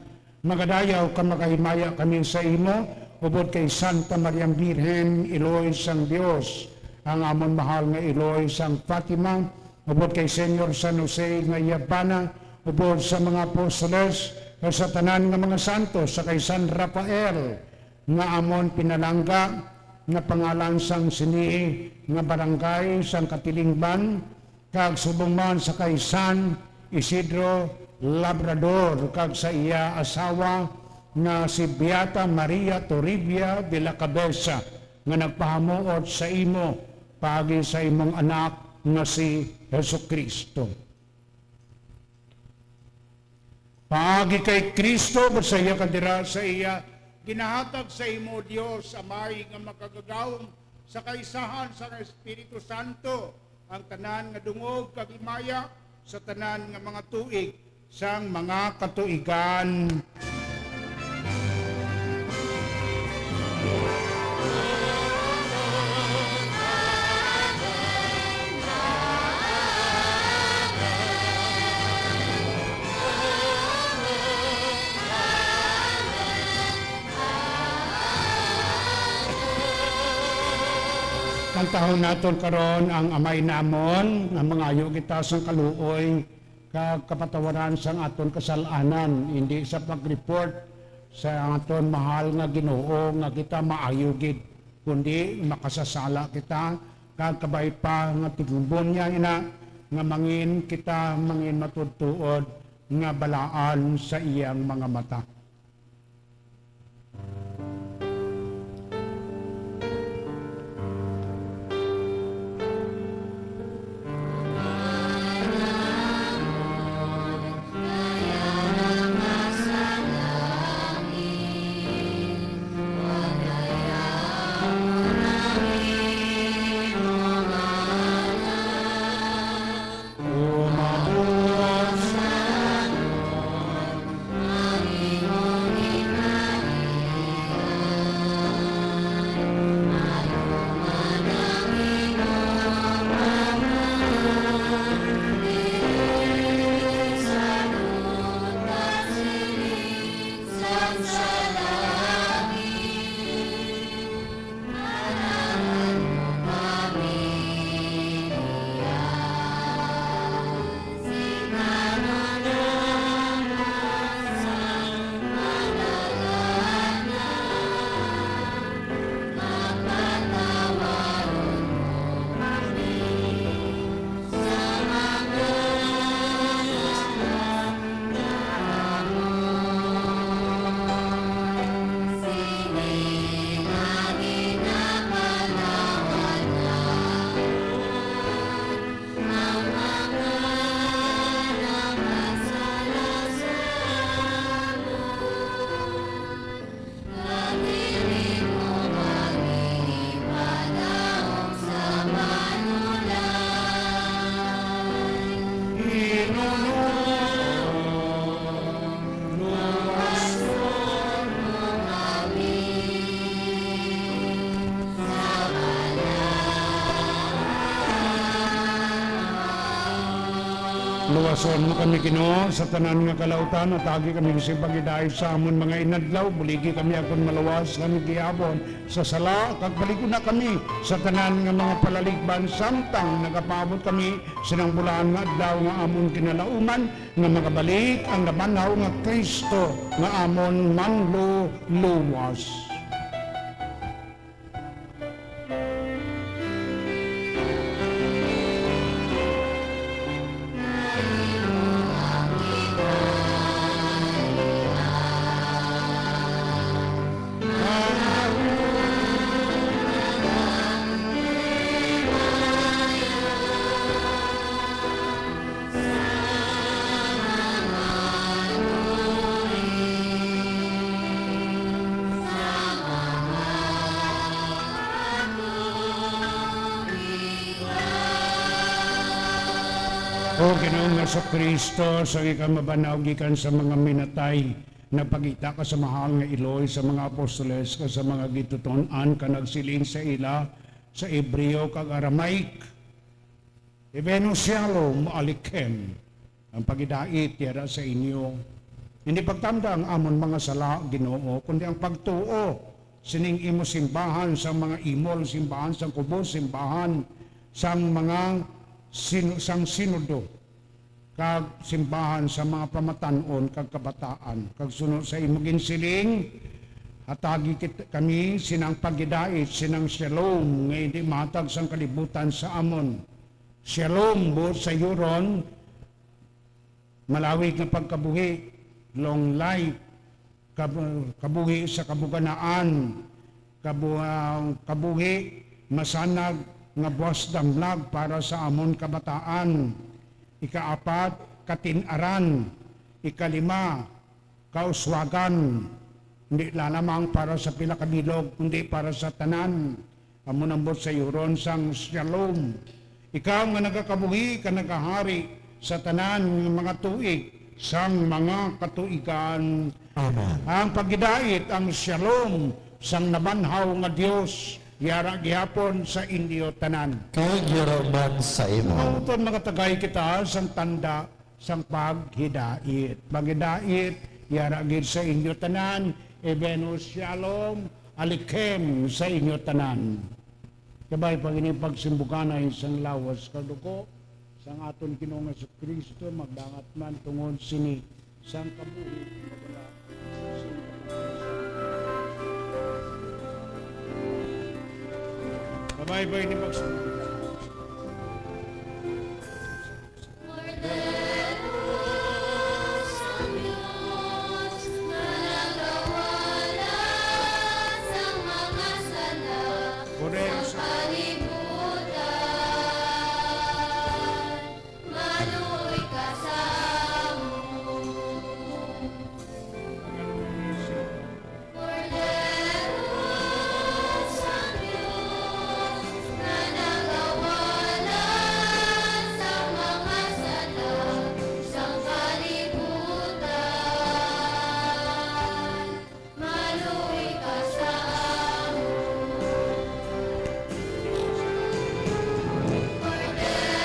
Magadayaw kag magahimaya kami sa imo, upod kay Santa Mariang Birhen, Iloy sang Dios, ang amon mahal nga Iloy sang Fatima, upod kay Señor San Jose nga iya bana, upod sa mga apostoles, kag sa tanan nga mga santos, sa kay San Rafael, nga amon pinalangga, nga pangalan sang sini nga barangay sang katilingban, kag subong man sa kay San Isidro Labrador kag sa iya asawa nga si Beata Maria Toribia de la Cabeza, nga nagpahamuot sa imo paagi sa imong Anak nga si Jesu-Cristo. Paagi kay Cristo, sa iya kadira, sa iya, ginahatag sa imo, Dios Amay, nga makagagahom sa kaisahan sang Espiritu Santo, ang tanan nga dungog kag himaya sa tanan nga mga tuig sang mga katuigan. Kantahon naton karon ang Amay namon, nga mangayo kita sang kaluoy kag kapatawaran sang aton kasal-anan, indi sa pag-report sa aton mahal nga Ginoo nga kita maayo gid, kundi makasasala kita, kag kabay pa nga tigubon niya ina nga mangin kita mangin matuod-tuod nga balaan sa iyang mga mata. Luwason mo kami, Ginoo, sa tanan nga kalautan, hatagi kami sing paghidait sa amon mga inadlaw, buligi kami agod maluwas kami gihapon sa sala, kag balikuna kami sa tanan nga mga palaligban, samtang nagapaabot kami sining bulahan nga adlaw nga amon kinalauman, nga magabalik ang nabanhaw nga Cristo nga amon manluluwas. O Ginoong Jesu-Cristo, sa ikaw mabanhaw gikan sa mga minatay, nagpakita ka sa mahal nga iloy sa mga apostoles kag sa mga gintuton-an, kag nagsiling sa ila sa Hebreo kag Aramaic, Hibenu shalom alechem. Ang paghidait yara sa inyo. Indi pagtamda ang amon mga sala, Ginoo, kundi ang pagtuo sining imo simbahan, sang mga imol, simbahan sang kubos, simbahan sang mga sino-, sang sinodo, kag simbahan sa mga pamatan-on kag kabataan, kag suno sa imo ginsiling, hatagi kit-, kami sinang paghidait, sinang shalom nga indi mahatag sang kalibutan sa amon. Shalom, buot sayuron, malawig nga pagkabuhi, long life, kab-, kabuhi sa kabuganaan, kabu-, ah, kabuhi masanag nga buas damlag para sa amon kabataan. Ikaapat, katin-aran. Ikalima, kauswagan, hindi lang lamang para sa pila ka bilog, kundi para sa tanan. Amo nang buot sayuron sang Shalom. Ikaw nga nagakabuhi kag nagahari sa tanan nga mga tuig sang mga katuigan. Amen. Ang paghidait, ang Shalom sang nabanhaw nga Dios, yara gihapon sa inyo tanan. Kag yara man sa imo. Mauton, magatagay kita sang tanda sang paghidait. Paghidait, yara gid sa inyo tanan, Ibenu Shalom Alechem sa inyo tanan. Kabay pa ini pagsimbuganay sang lawas kag dugo sang aton Ginoong Jesu-Cristo, magdangat man tungod sini sang kabuhi nga wala sing katapusan. Kabay pa ini pagsimbuganay. Kordero sang Dios, nga nagawala sa mga sala Kordero sang sang kalibutan, maluoy ka sa amon. Kordero sang Dios, nga nagawala sa mga sala sang kalibutan, maluoy ka sa amon. Kordero sang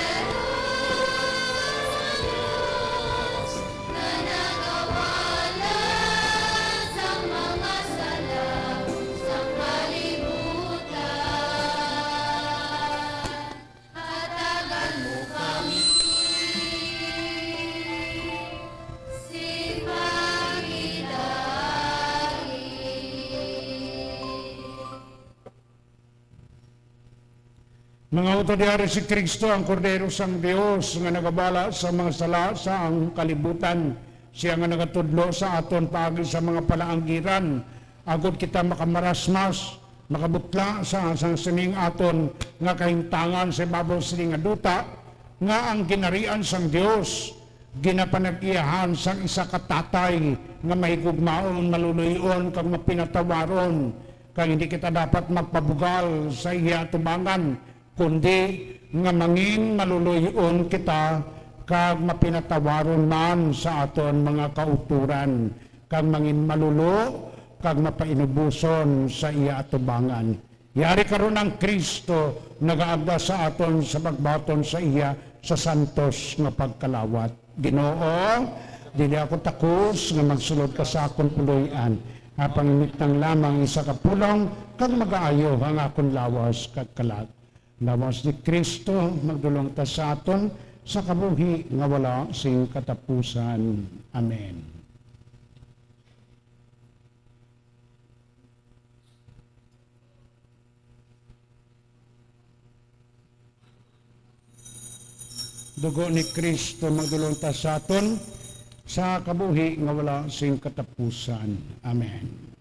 Dios, nga nagawala sa mga sala sang kalibutan, hatagan mo kami sing paghidait. Mga utod, yari si Cristo, ang Kordero sang Dios, nga nagawala sa mga sala sang kalibutan. Sia nga nagatudlo sa aton paagi sa mga palaanggiran, agod kita makamarasmas, makabutla sa, sa sining aton nga kahimtangan sa ibabaw sini nga duta, nga ang ginharian sang Dios ginapanag-iyahan sang isa ka Tatay nga mahigugmaon, maluloy-on, kag mapinatawaron, kag hindi kita dapat magpabugal sa iya atubangan, kundi nga mangin maluloy-on kita kag mapinatawaron man sa aton mga kauturan, kag mangin malulo kag mapainuboson sa iya atubangan. Yari karon ang Cristo nagaagda sa aton sa pagbaton sa iya sa santos nga pagkalawat. Ginoo, dili ako takos nga magsulod ka sa akon puloy-an, apang imit lang lamang isa ka pulong, kag magaayo ang akon lawas kag kalag. Lawas ni Cristo magdulong ta sa aton sa kabuhi nga wala sing katapusan. Amen. Dugo ni Cristo magdulong ta sa aton sa kabuhi nga wala sing katapusan. Amen.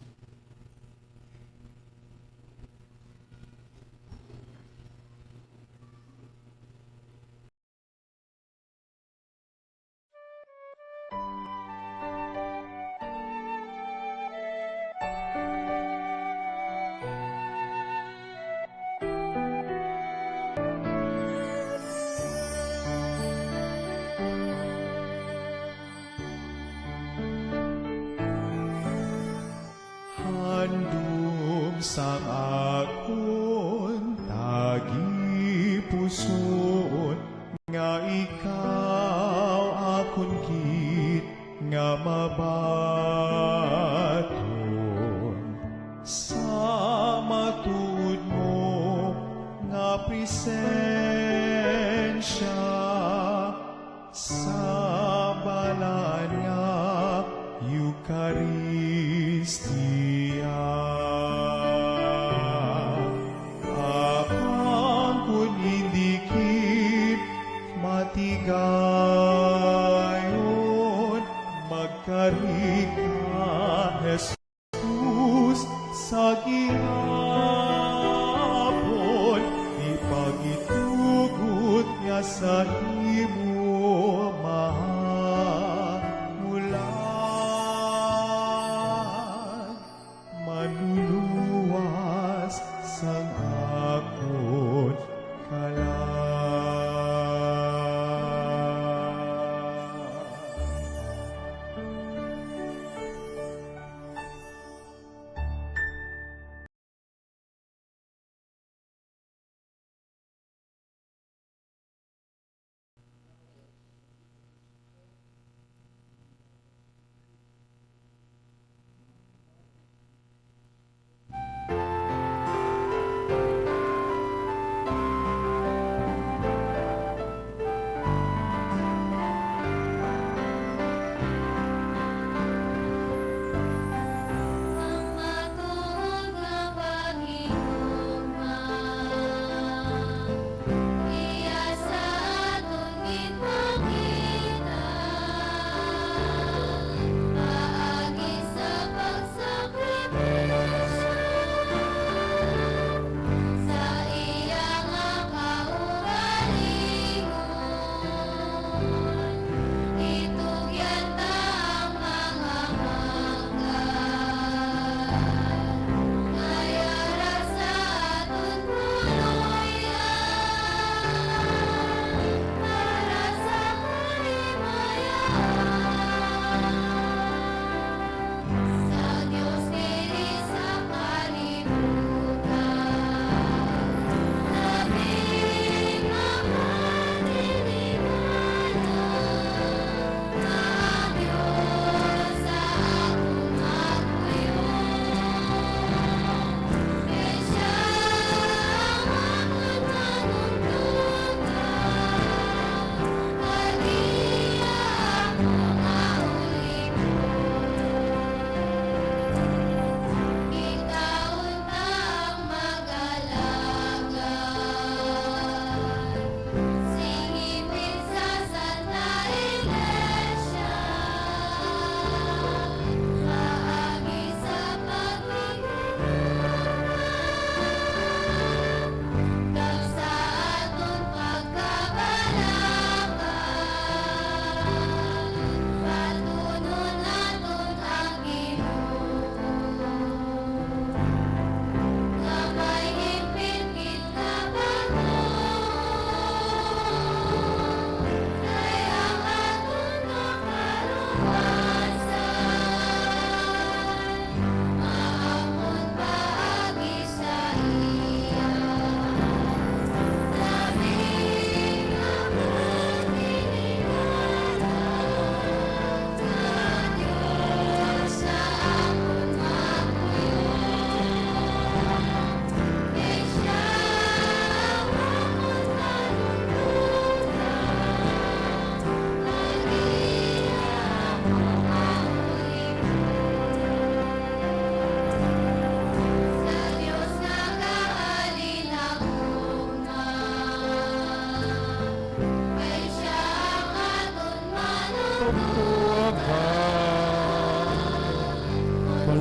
Handom sang akon tagipusoon, nga ikaw akon gid nga mabaton sa matuod mo nga presensya. Sa balaan nga Eukaristia, apang kon indi gid matigayon, magkari ka, Jesus. Sus, sa gihapon, di pa gitugot nga sa imo mahamula.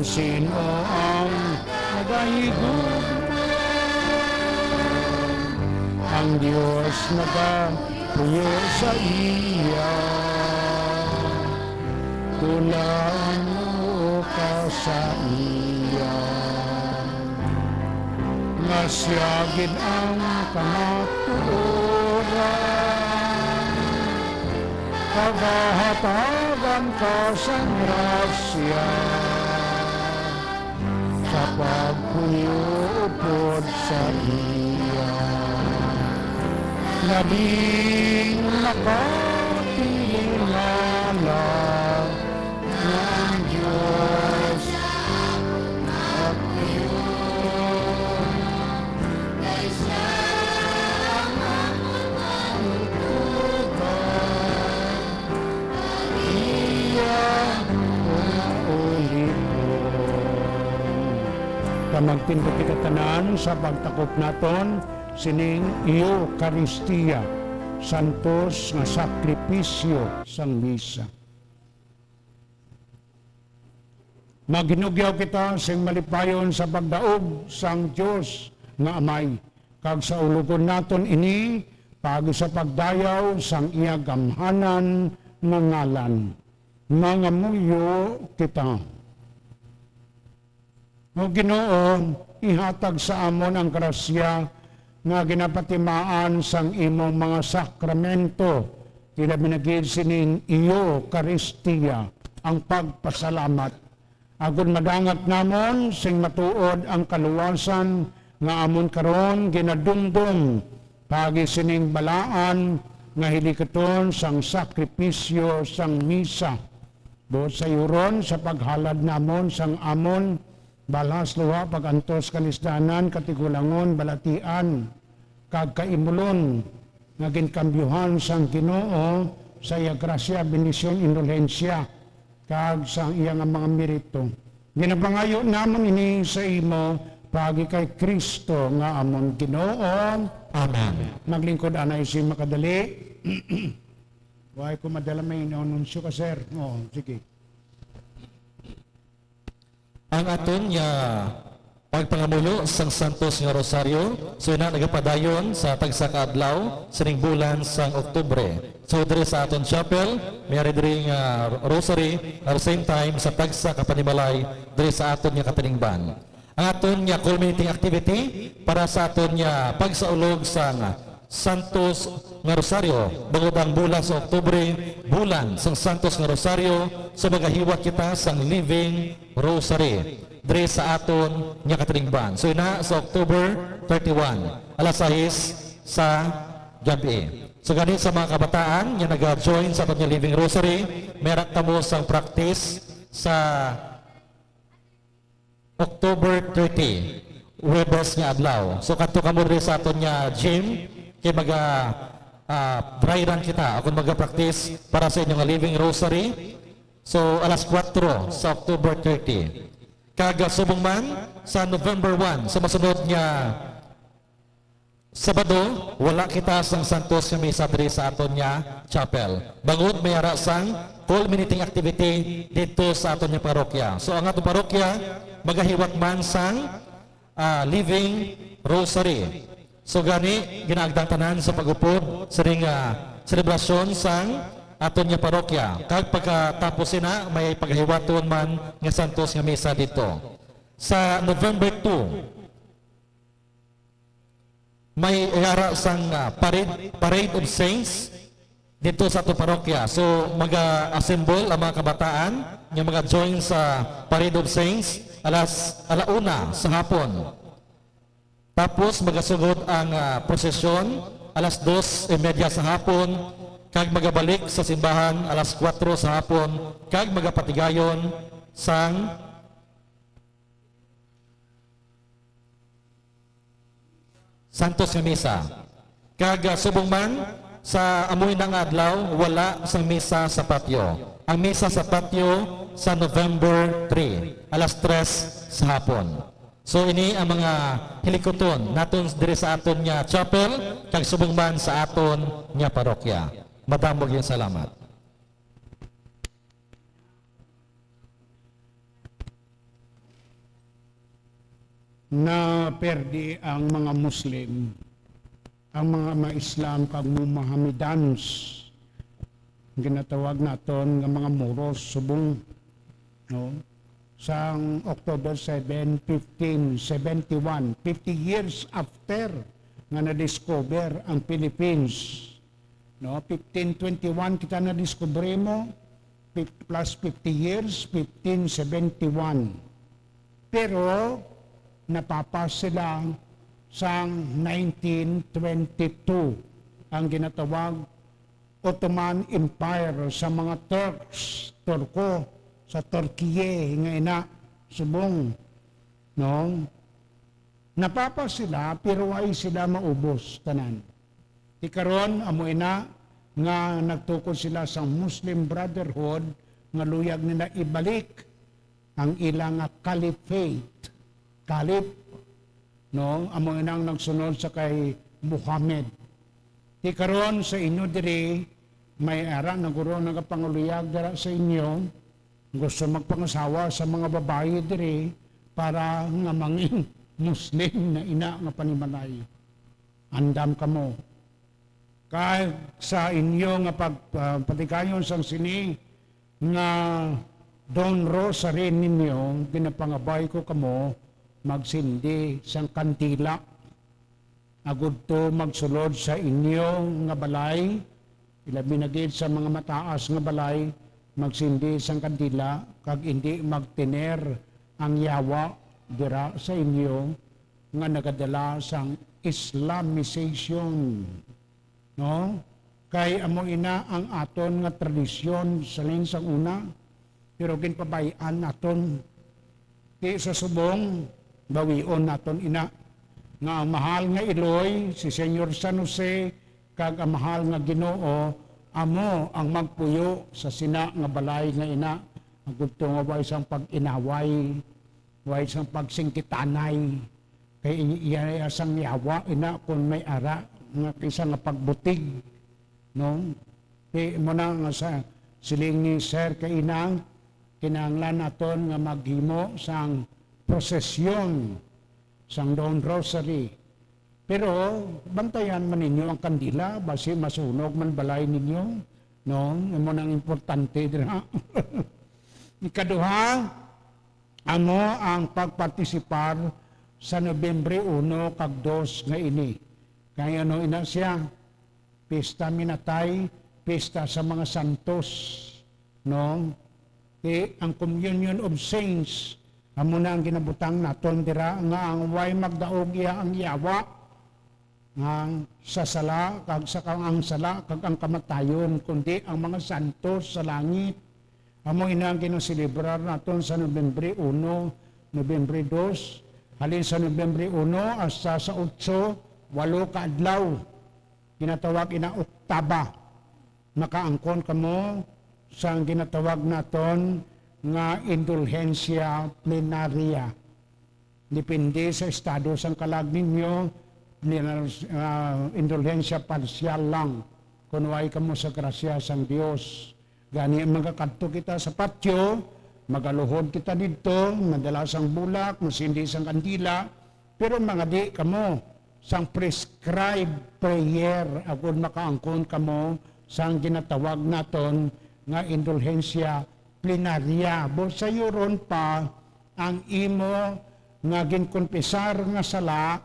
Sin-o ang nagahigugma? Ang Dios nagapuyo sa iya. Tulanon mo ka sa iya, nga sia gid ang kamatuoran. Pagahatagan ka sang grasya sa pagpuyo upod sa iya. Labing makatilingala nga ang Dios iya nga ulipon. Kag magtindog kita tanan sa pagtakop naton sining Eukaristia, santos nga sakripisyo sang misa. Maghinugyaw kita sing malipayon sa pagdaog sang Dios nga Amay, kag saulogon naton ini paagi sa pagdayaw sang iya gamhanan nga ngalan. Mangamuyo kita. O Ginoo, ihatag sa amon ang grasya nga ginapatimaan sang imong mga sakramento, ilabi na gid sining Eukaristia, ang pagpasalamat. Agod madangat namon sing matuod ang kaluwasan nga amon karon ginadumdom paagi sining balaan nga hilikuton sang sakripisyo sang misa. Buot sayuron sa paghalad namon sang amon balhas luha pag-antos kalisdanan, katigulangon, balatian, kag kaimulon nga ginkambyuhan sang Ginoo sa iya grasya, bendisyon, indulhensya, kag sa iya nga mga merito. Ginapangayo namon ini sa imo paagi kay Cristo nga amon Ginoo. Amen. Maglingkod anay si makadali. Why ko madala may inanunsyo ka, sir? Oo, sige. Ang aton nga pagpangamuyo sang Santos nga Rosaryo, so ina nagapadayon sa tagsa ka adlaw sining bulan sang Oktubre. So diri sa aton chapel, may ari diri nga rosary, at the same time sa tagsa ka panimalay diri sa aton nga katilingban. Ang aton nga culminating activity para sa aton nga pagsaulog sang Santos nga Rosaryo, bangod ang bulan sa Oktubre, bulan sang Santos nga Rosaryo, so magahiwat kita sang Living Rosary diri sa aton nga katilingban. So ina sa October thirty-one, alas sais sa gab-i. So gani sa mga kabataan nga naga-join sa aton nga Living Rosary, merak kamo sang practice sa October thirty, Huwebes nga adlaw. So kadto kamo diri sa aton nga gym kay maga ah, dry run kita akong maga-practice para sa inyo nga Living Rosary. So alas kuwatro sa October thirty. Kag ah, subong man sa November one, sa masunod nga Sabado, wala kita sang Santos nga Misa diri sa aton nga chapel. Bangod may ara sang culminating activity didto sa aton nga parokya. So ang aton parokya magahiwat man sang ah, Living Rosary. So gani ginaagda ang tanan sa pag-upod sining ah, selebrasyon sang aton nga parokya. Kag pagkatapos sina may pagahiwaton man nga Santos nga Misa didto. Sa November two, may ara sang ah, parade, Parade of Saints dito sa ato parokya. So maga-assemble ang mga kabataan nga maga-join sa Parade of Saints alas ala una sa hapon. Tapos magasugod ang ah, prosesyon alas dos y media sa hapon kag magabalik sa simbahan alas kuwatro sa hapon kag magapatigayon sang Santos nga Misa. Kag ah, subong man sa amo ina nga adlaw, wala sang misa sa patio. Ang misa sa patio sa November three, alas tres sa hapon. So ini ang mga hilikuton naton diri sa aton nga chapel kag subong man sa aton nga parokya. Madamo gyud salamat. Naperdi ang mga Muslim, ang mga ma-Islam kag Mohammedans, ginatawag naton nga mga Moros subong, no? Sang October seven, fifteen seventy-one, fifty years after nga na-discover ang Philippines, no? Fifteen twenty-one kita na-discover mo, fif-, plus fifty years, fifteen seventy-one. Pero napapas sila sang nineteen twenty-two, ang ginatawag Ottoman Empire sa mga Turks, Turko, sa Turkiye nga ina, subong, no? Napapas sila, pero ay sila maubos tanan. Ti karon, amo ina nga nagtukod sila sa Muslim Brotherhood nga luyag nila ibalik ang ila nga caliphate, caliph, no? Amo ina ang nagsunod sa kay Muhammad. Ti karon sa inyo diri, may ara na guro nagapanguluyag dira sa inyo, gusto magpangasawa sa mga babayi diri para nga mangin Muslim na ina nga panimalay. Andam kamo. Kag sa inyo nga pag-, ah, patigayon sang sini nga dawn rosary ninyo, ginapangabay ko kamo magsindi sang kandila, agud to magsulod sa inyo nga balay, ilabi na gid sa mga mataas nga balay, magsindi sang kandila, kag indi magtener ang yawa dira sa inyo nga nagadala sang Islamization, no? Kay amo ina ang aton nga tradisyon sa lin sang una, pero ginpabay-an naton. Ti sa subong, bawion naton ina, nga ang mahal nga iloy, si Señor San Jose, kag ang mahal nga Ginoo, amo ang magpuyo sa sina nga balay nga ina, agud to nga way sang pag-inaway, way sang pagsingkitanay, kay iya, iya sang yawa ina kon may ara nga kisa nga pagbutig, no? Ti mo na nga sa siling ni Sir kay ina, kinahanglan naton nga maghimo sang prosesyon sang dawn rosary. Pero bantayan man ninyo ang kandila, basi masunog man balay ninyo, no? Amo nang importante dira. Ikaduha, amo ang pagpartisipar sa Nobyembre uno kag dos nga ini. Kay ano ina siya? Pista minatay, pista sa mga santos, no? Ti ang Communion of Saints, amo na ang ginabutang naton dira nga ang way magdaog iya ang yawa nga sa sala kag sa kang ang sala kag ang kamatayon, kundi ang mga santos sa langit. Amo ina ang ginaselebrar naton sa Nobyembre uno, Nobyembre dos, halin sa Nobyembre uno hasta sa otso, walo ka adlaw. Ginatawag ina oktaba. Makaangkon kamo sang ginatawag naton nga indulhensya plenaria. Depende sa estado sang kalag ninyo, plenar-, ah, indulhensya parsyal lang, kun way kamo sa grasya sang Dios. Gani, magakadto kita sa patio, magaluhod kita didto, madala sang bulak, masindi sang kandila, pero mangadi kamo sang prescribed prayer, agud makaangkon kamo sang ginatawag naton nga indulhensya plenaria. Buot sayuron pa, ang imo nga ginkonpesar nga sala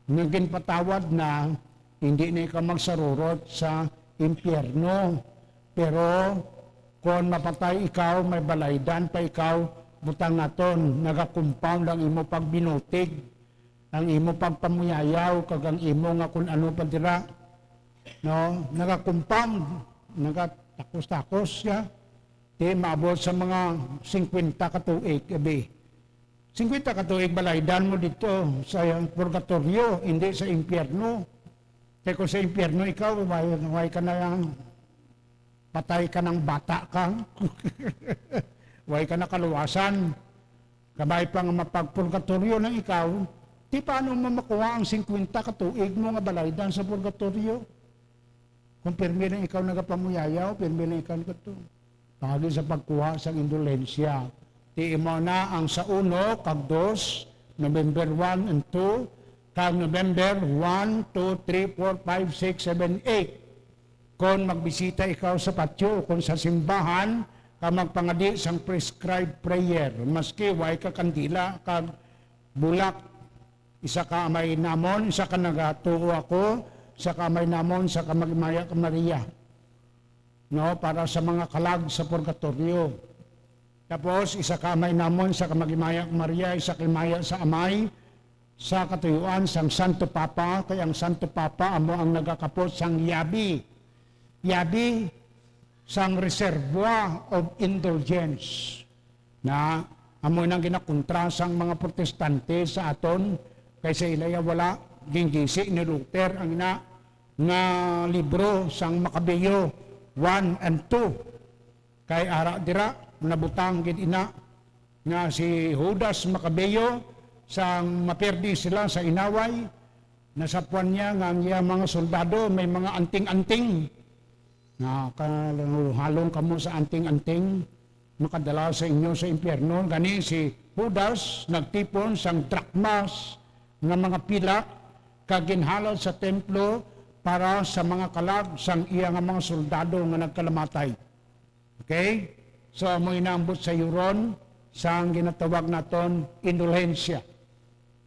nga ginpatawad na, hindi na ikaw magsarurot sa impyerno. Pero kon mapatay ikaw, may balaydan pa ikaw, butang naton, nagakompound ang imo pagbinutig, ang imo pagpamuyayaw, kag ang imo nga kun ano pa dira, no? Nagakompound, nagatakos-takos siya. Ti maabot sa mga singkwenta ka tuig, abi. Singkwenta ka tuig, balaydan mo didto sa purgatoryo, hindi sa impyerno. Kay kung sa impyerno ikaw, way, way ka na lang, patay ka nang bata ka. Way ka na kaluwasan. Kabay pa nga mapagpurgatoryo na ikaw, ti paano mo makuha ang singkwenta ka tuig mo nga balaydan sa purgatoryo? Kung pirmi lang ikaw nagapamuyayaw, pirmi lang ikaw nagato. Paagi sa pagkuha sang indulhensya. Ti imo na ang sa uno kag dos, November one and two, kag November one, two, three, four, five, six, seven, eight. Kon magbisita ikaw sa patio, kon sa simbahan, ka magpangadi sang prescribed prayer, maski way ka kandila kag bulak, isa ka Amay namon, isa ka nagatuo ako, isa ka Amay namon, isa ka Maghimaya ka Maria, no, para sa mga kalag sa purgatorio. Tapos, isa ka Amay namon, isa ka Maghimaya ka Maria, isa ka Himaya sa Amay, sa katuyuan sang Santo Papa, kay ang Santo Papa amo ang nagakapot sang yabi, yabi sang reservoir of indulgence. Na amo nang ginakontra sang mga Protestante sa aton, kay sa ila ya wala, ginggisi ni Luther ang ina nga libro sang Macabeo one and two. Kay ara dira, nabutang gid ina nga si Judas Macabeo sang mapiyerdi sila sa inaway, nasapwan niya nga ang iyang mga soldado may mga anting-anting. Nga, "Halong kamo sa anting-anting, makadala sa inyo sa impyerno." Gani si Judas nagtipon sang drakmas nga mga pilak kag ginhalad sa templo para sa mga kalag sang iya nga mga soldado nga nagkalamatay. Okay? So, amo ina ang butsayoron sang ginatawag naton indulhensya.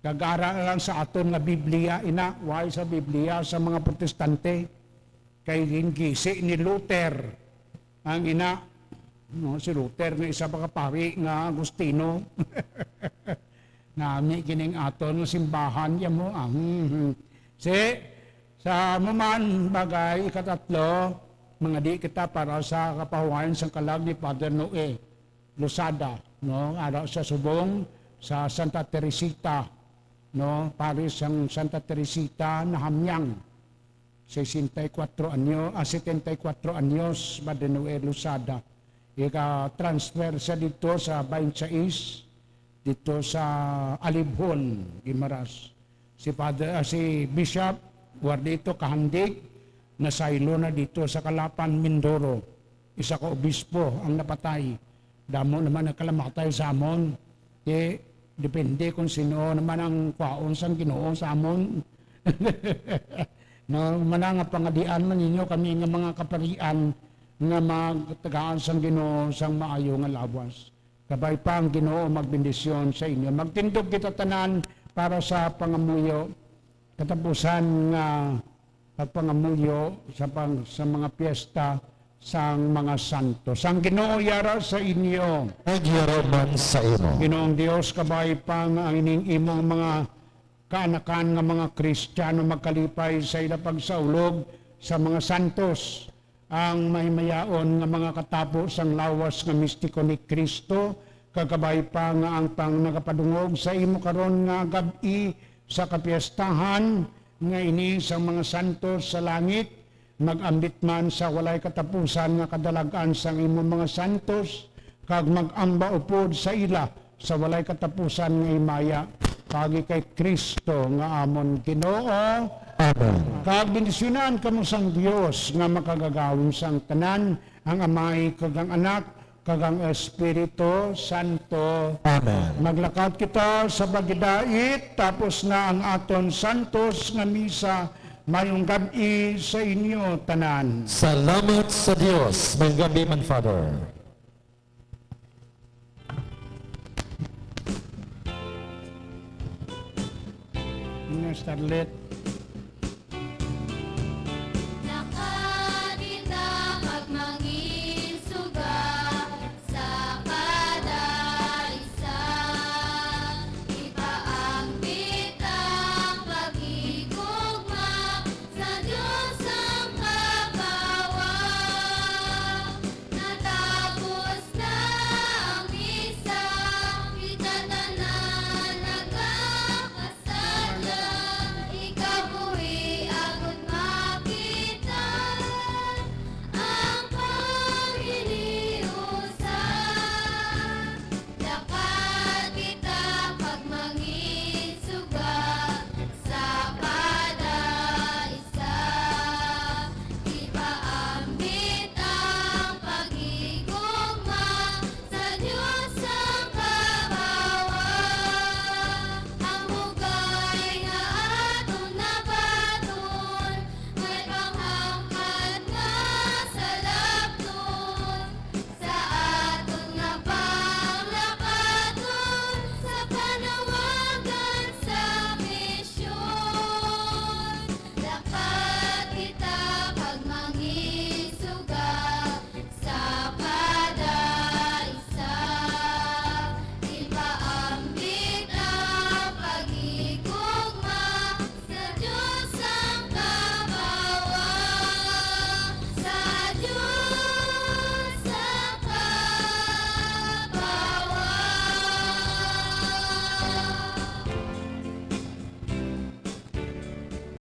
Kag ara na lang sa aton nga Biblia, ina, way sa Biblia sa mga Protestante. Kay gingisi ni Luther ang ina, no, si Luther nga isa pa ka pari nga Agustino. Nami kining aton nga simbahan, ya mo, ah. Hmm, hmm. Si, sa amo man, bagay, ikatatlo, mangadi kita para sa kapahuwayan sang kalag ni Father Noe Losada, no? Ara sa subong sa Santa Teresita, no? Paris sang Santa Teresita, Nahamyang. Sesenta y cuatro anyo, ah, setenta y cuatro anyos, Father Noe Losada. Ika-transfer siya dito sa twenty-six, dito sa Alibhon, Guimaras. Si Father, ah, si Bishop Guardito Kahandig, nasaylo na dito sa Calapan, Mindoro. Isa ka obispo ang napatay. Damo naman ang kalamatay sa amon. Di, depende kung sino naman ang kwaon sang Ginoo sa amon. No, mana nga pangadian man ninyo kami nga mga kaparian nga magtagaan sang Ginoo sang maayo nga lawas. Kabay pa ang Ginoo magbendisyon sa inyo. Magtindog kita tanan para sa pangamuyo, katapusan nga pagpangamuyo sa pang-, sa mga piyesta sang mga santos. Ang Ginoo yara sa inyo. Kag yara man sa imo. Ginoong Dios, kabay pa nga ang ining imong mga kaanakan nga mga Kristiyano magkalipay sa ila pagsaulog sa mga santos, ang mahimayaon nga mga katapo sang lawas nga mistiko ni Cristo, kag kabay pa nga ang pang nagapadungog sa imo karon nga gab-i sa kapiestahan nga ini sang mga santos sa langit, mag-ambit man sa walay katapusan nga kadalag-an sang imo mga santos, kag mag-amba upod sa ila sa walay katapusan nga himaya, paagi kay Cristo nga amon Ginoo. Amen. Kag bendisyonan kamo sang Dios nga makagagahom sang tanan, ang Amay, kag ang Anak, kag ang Espiritu Santo. Amen. Maglakat kita sa paghidait, tapos na ang aton santos nga misa. Mayong gab-i sa inyo tanan. Salamat sa Dios. Mayong gab-i man, Father. Mga starlet.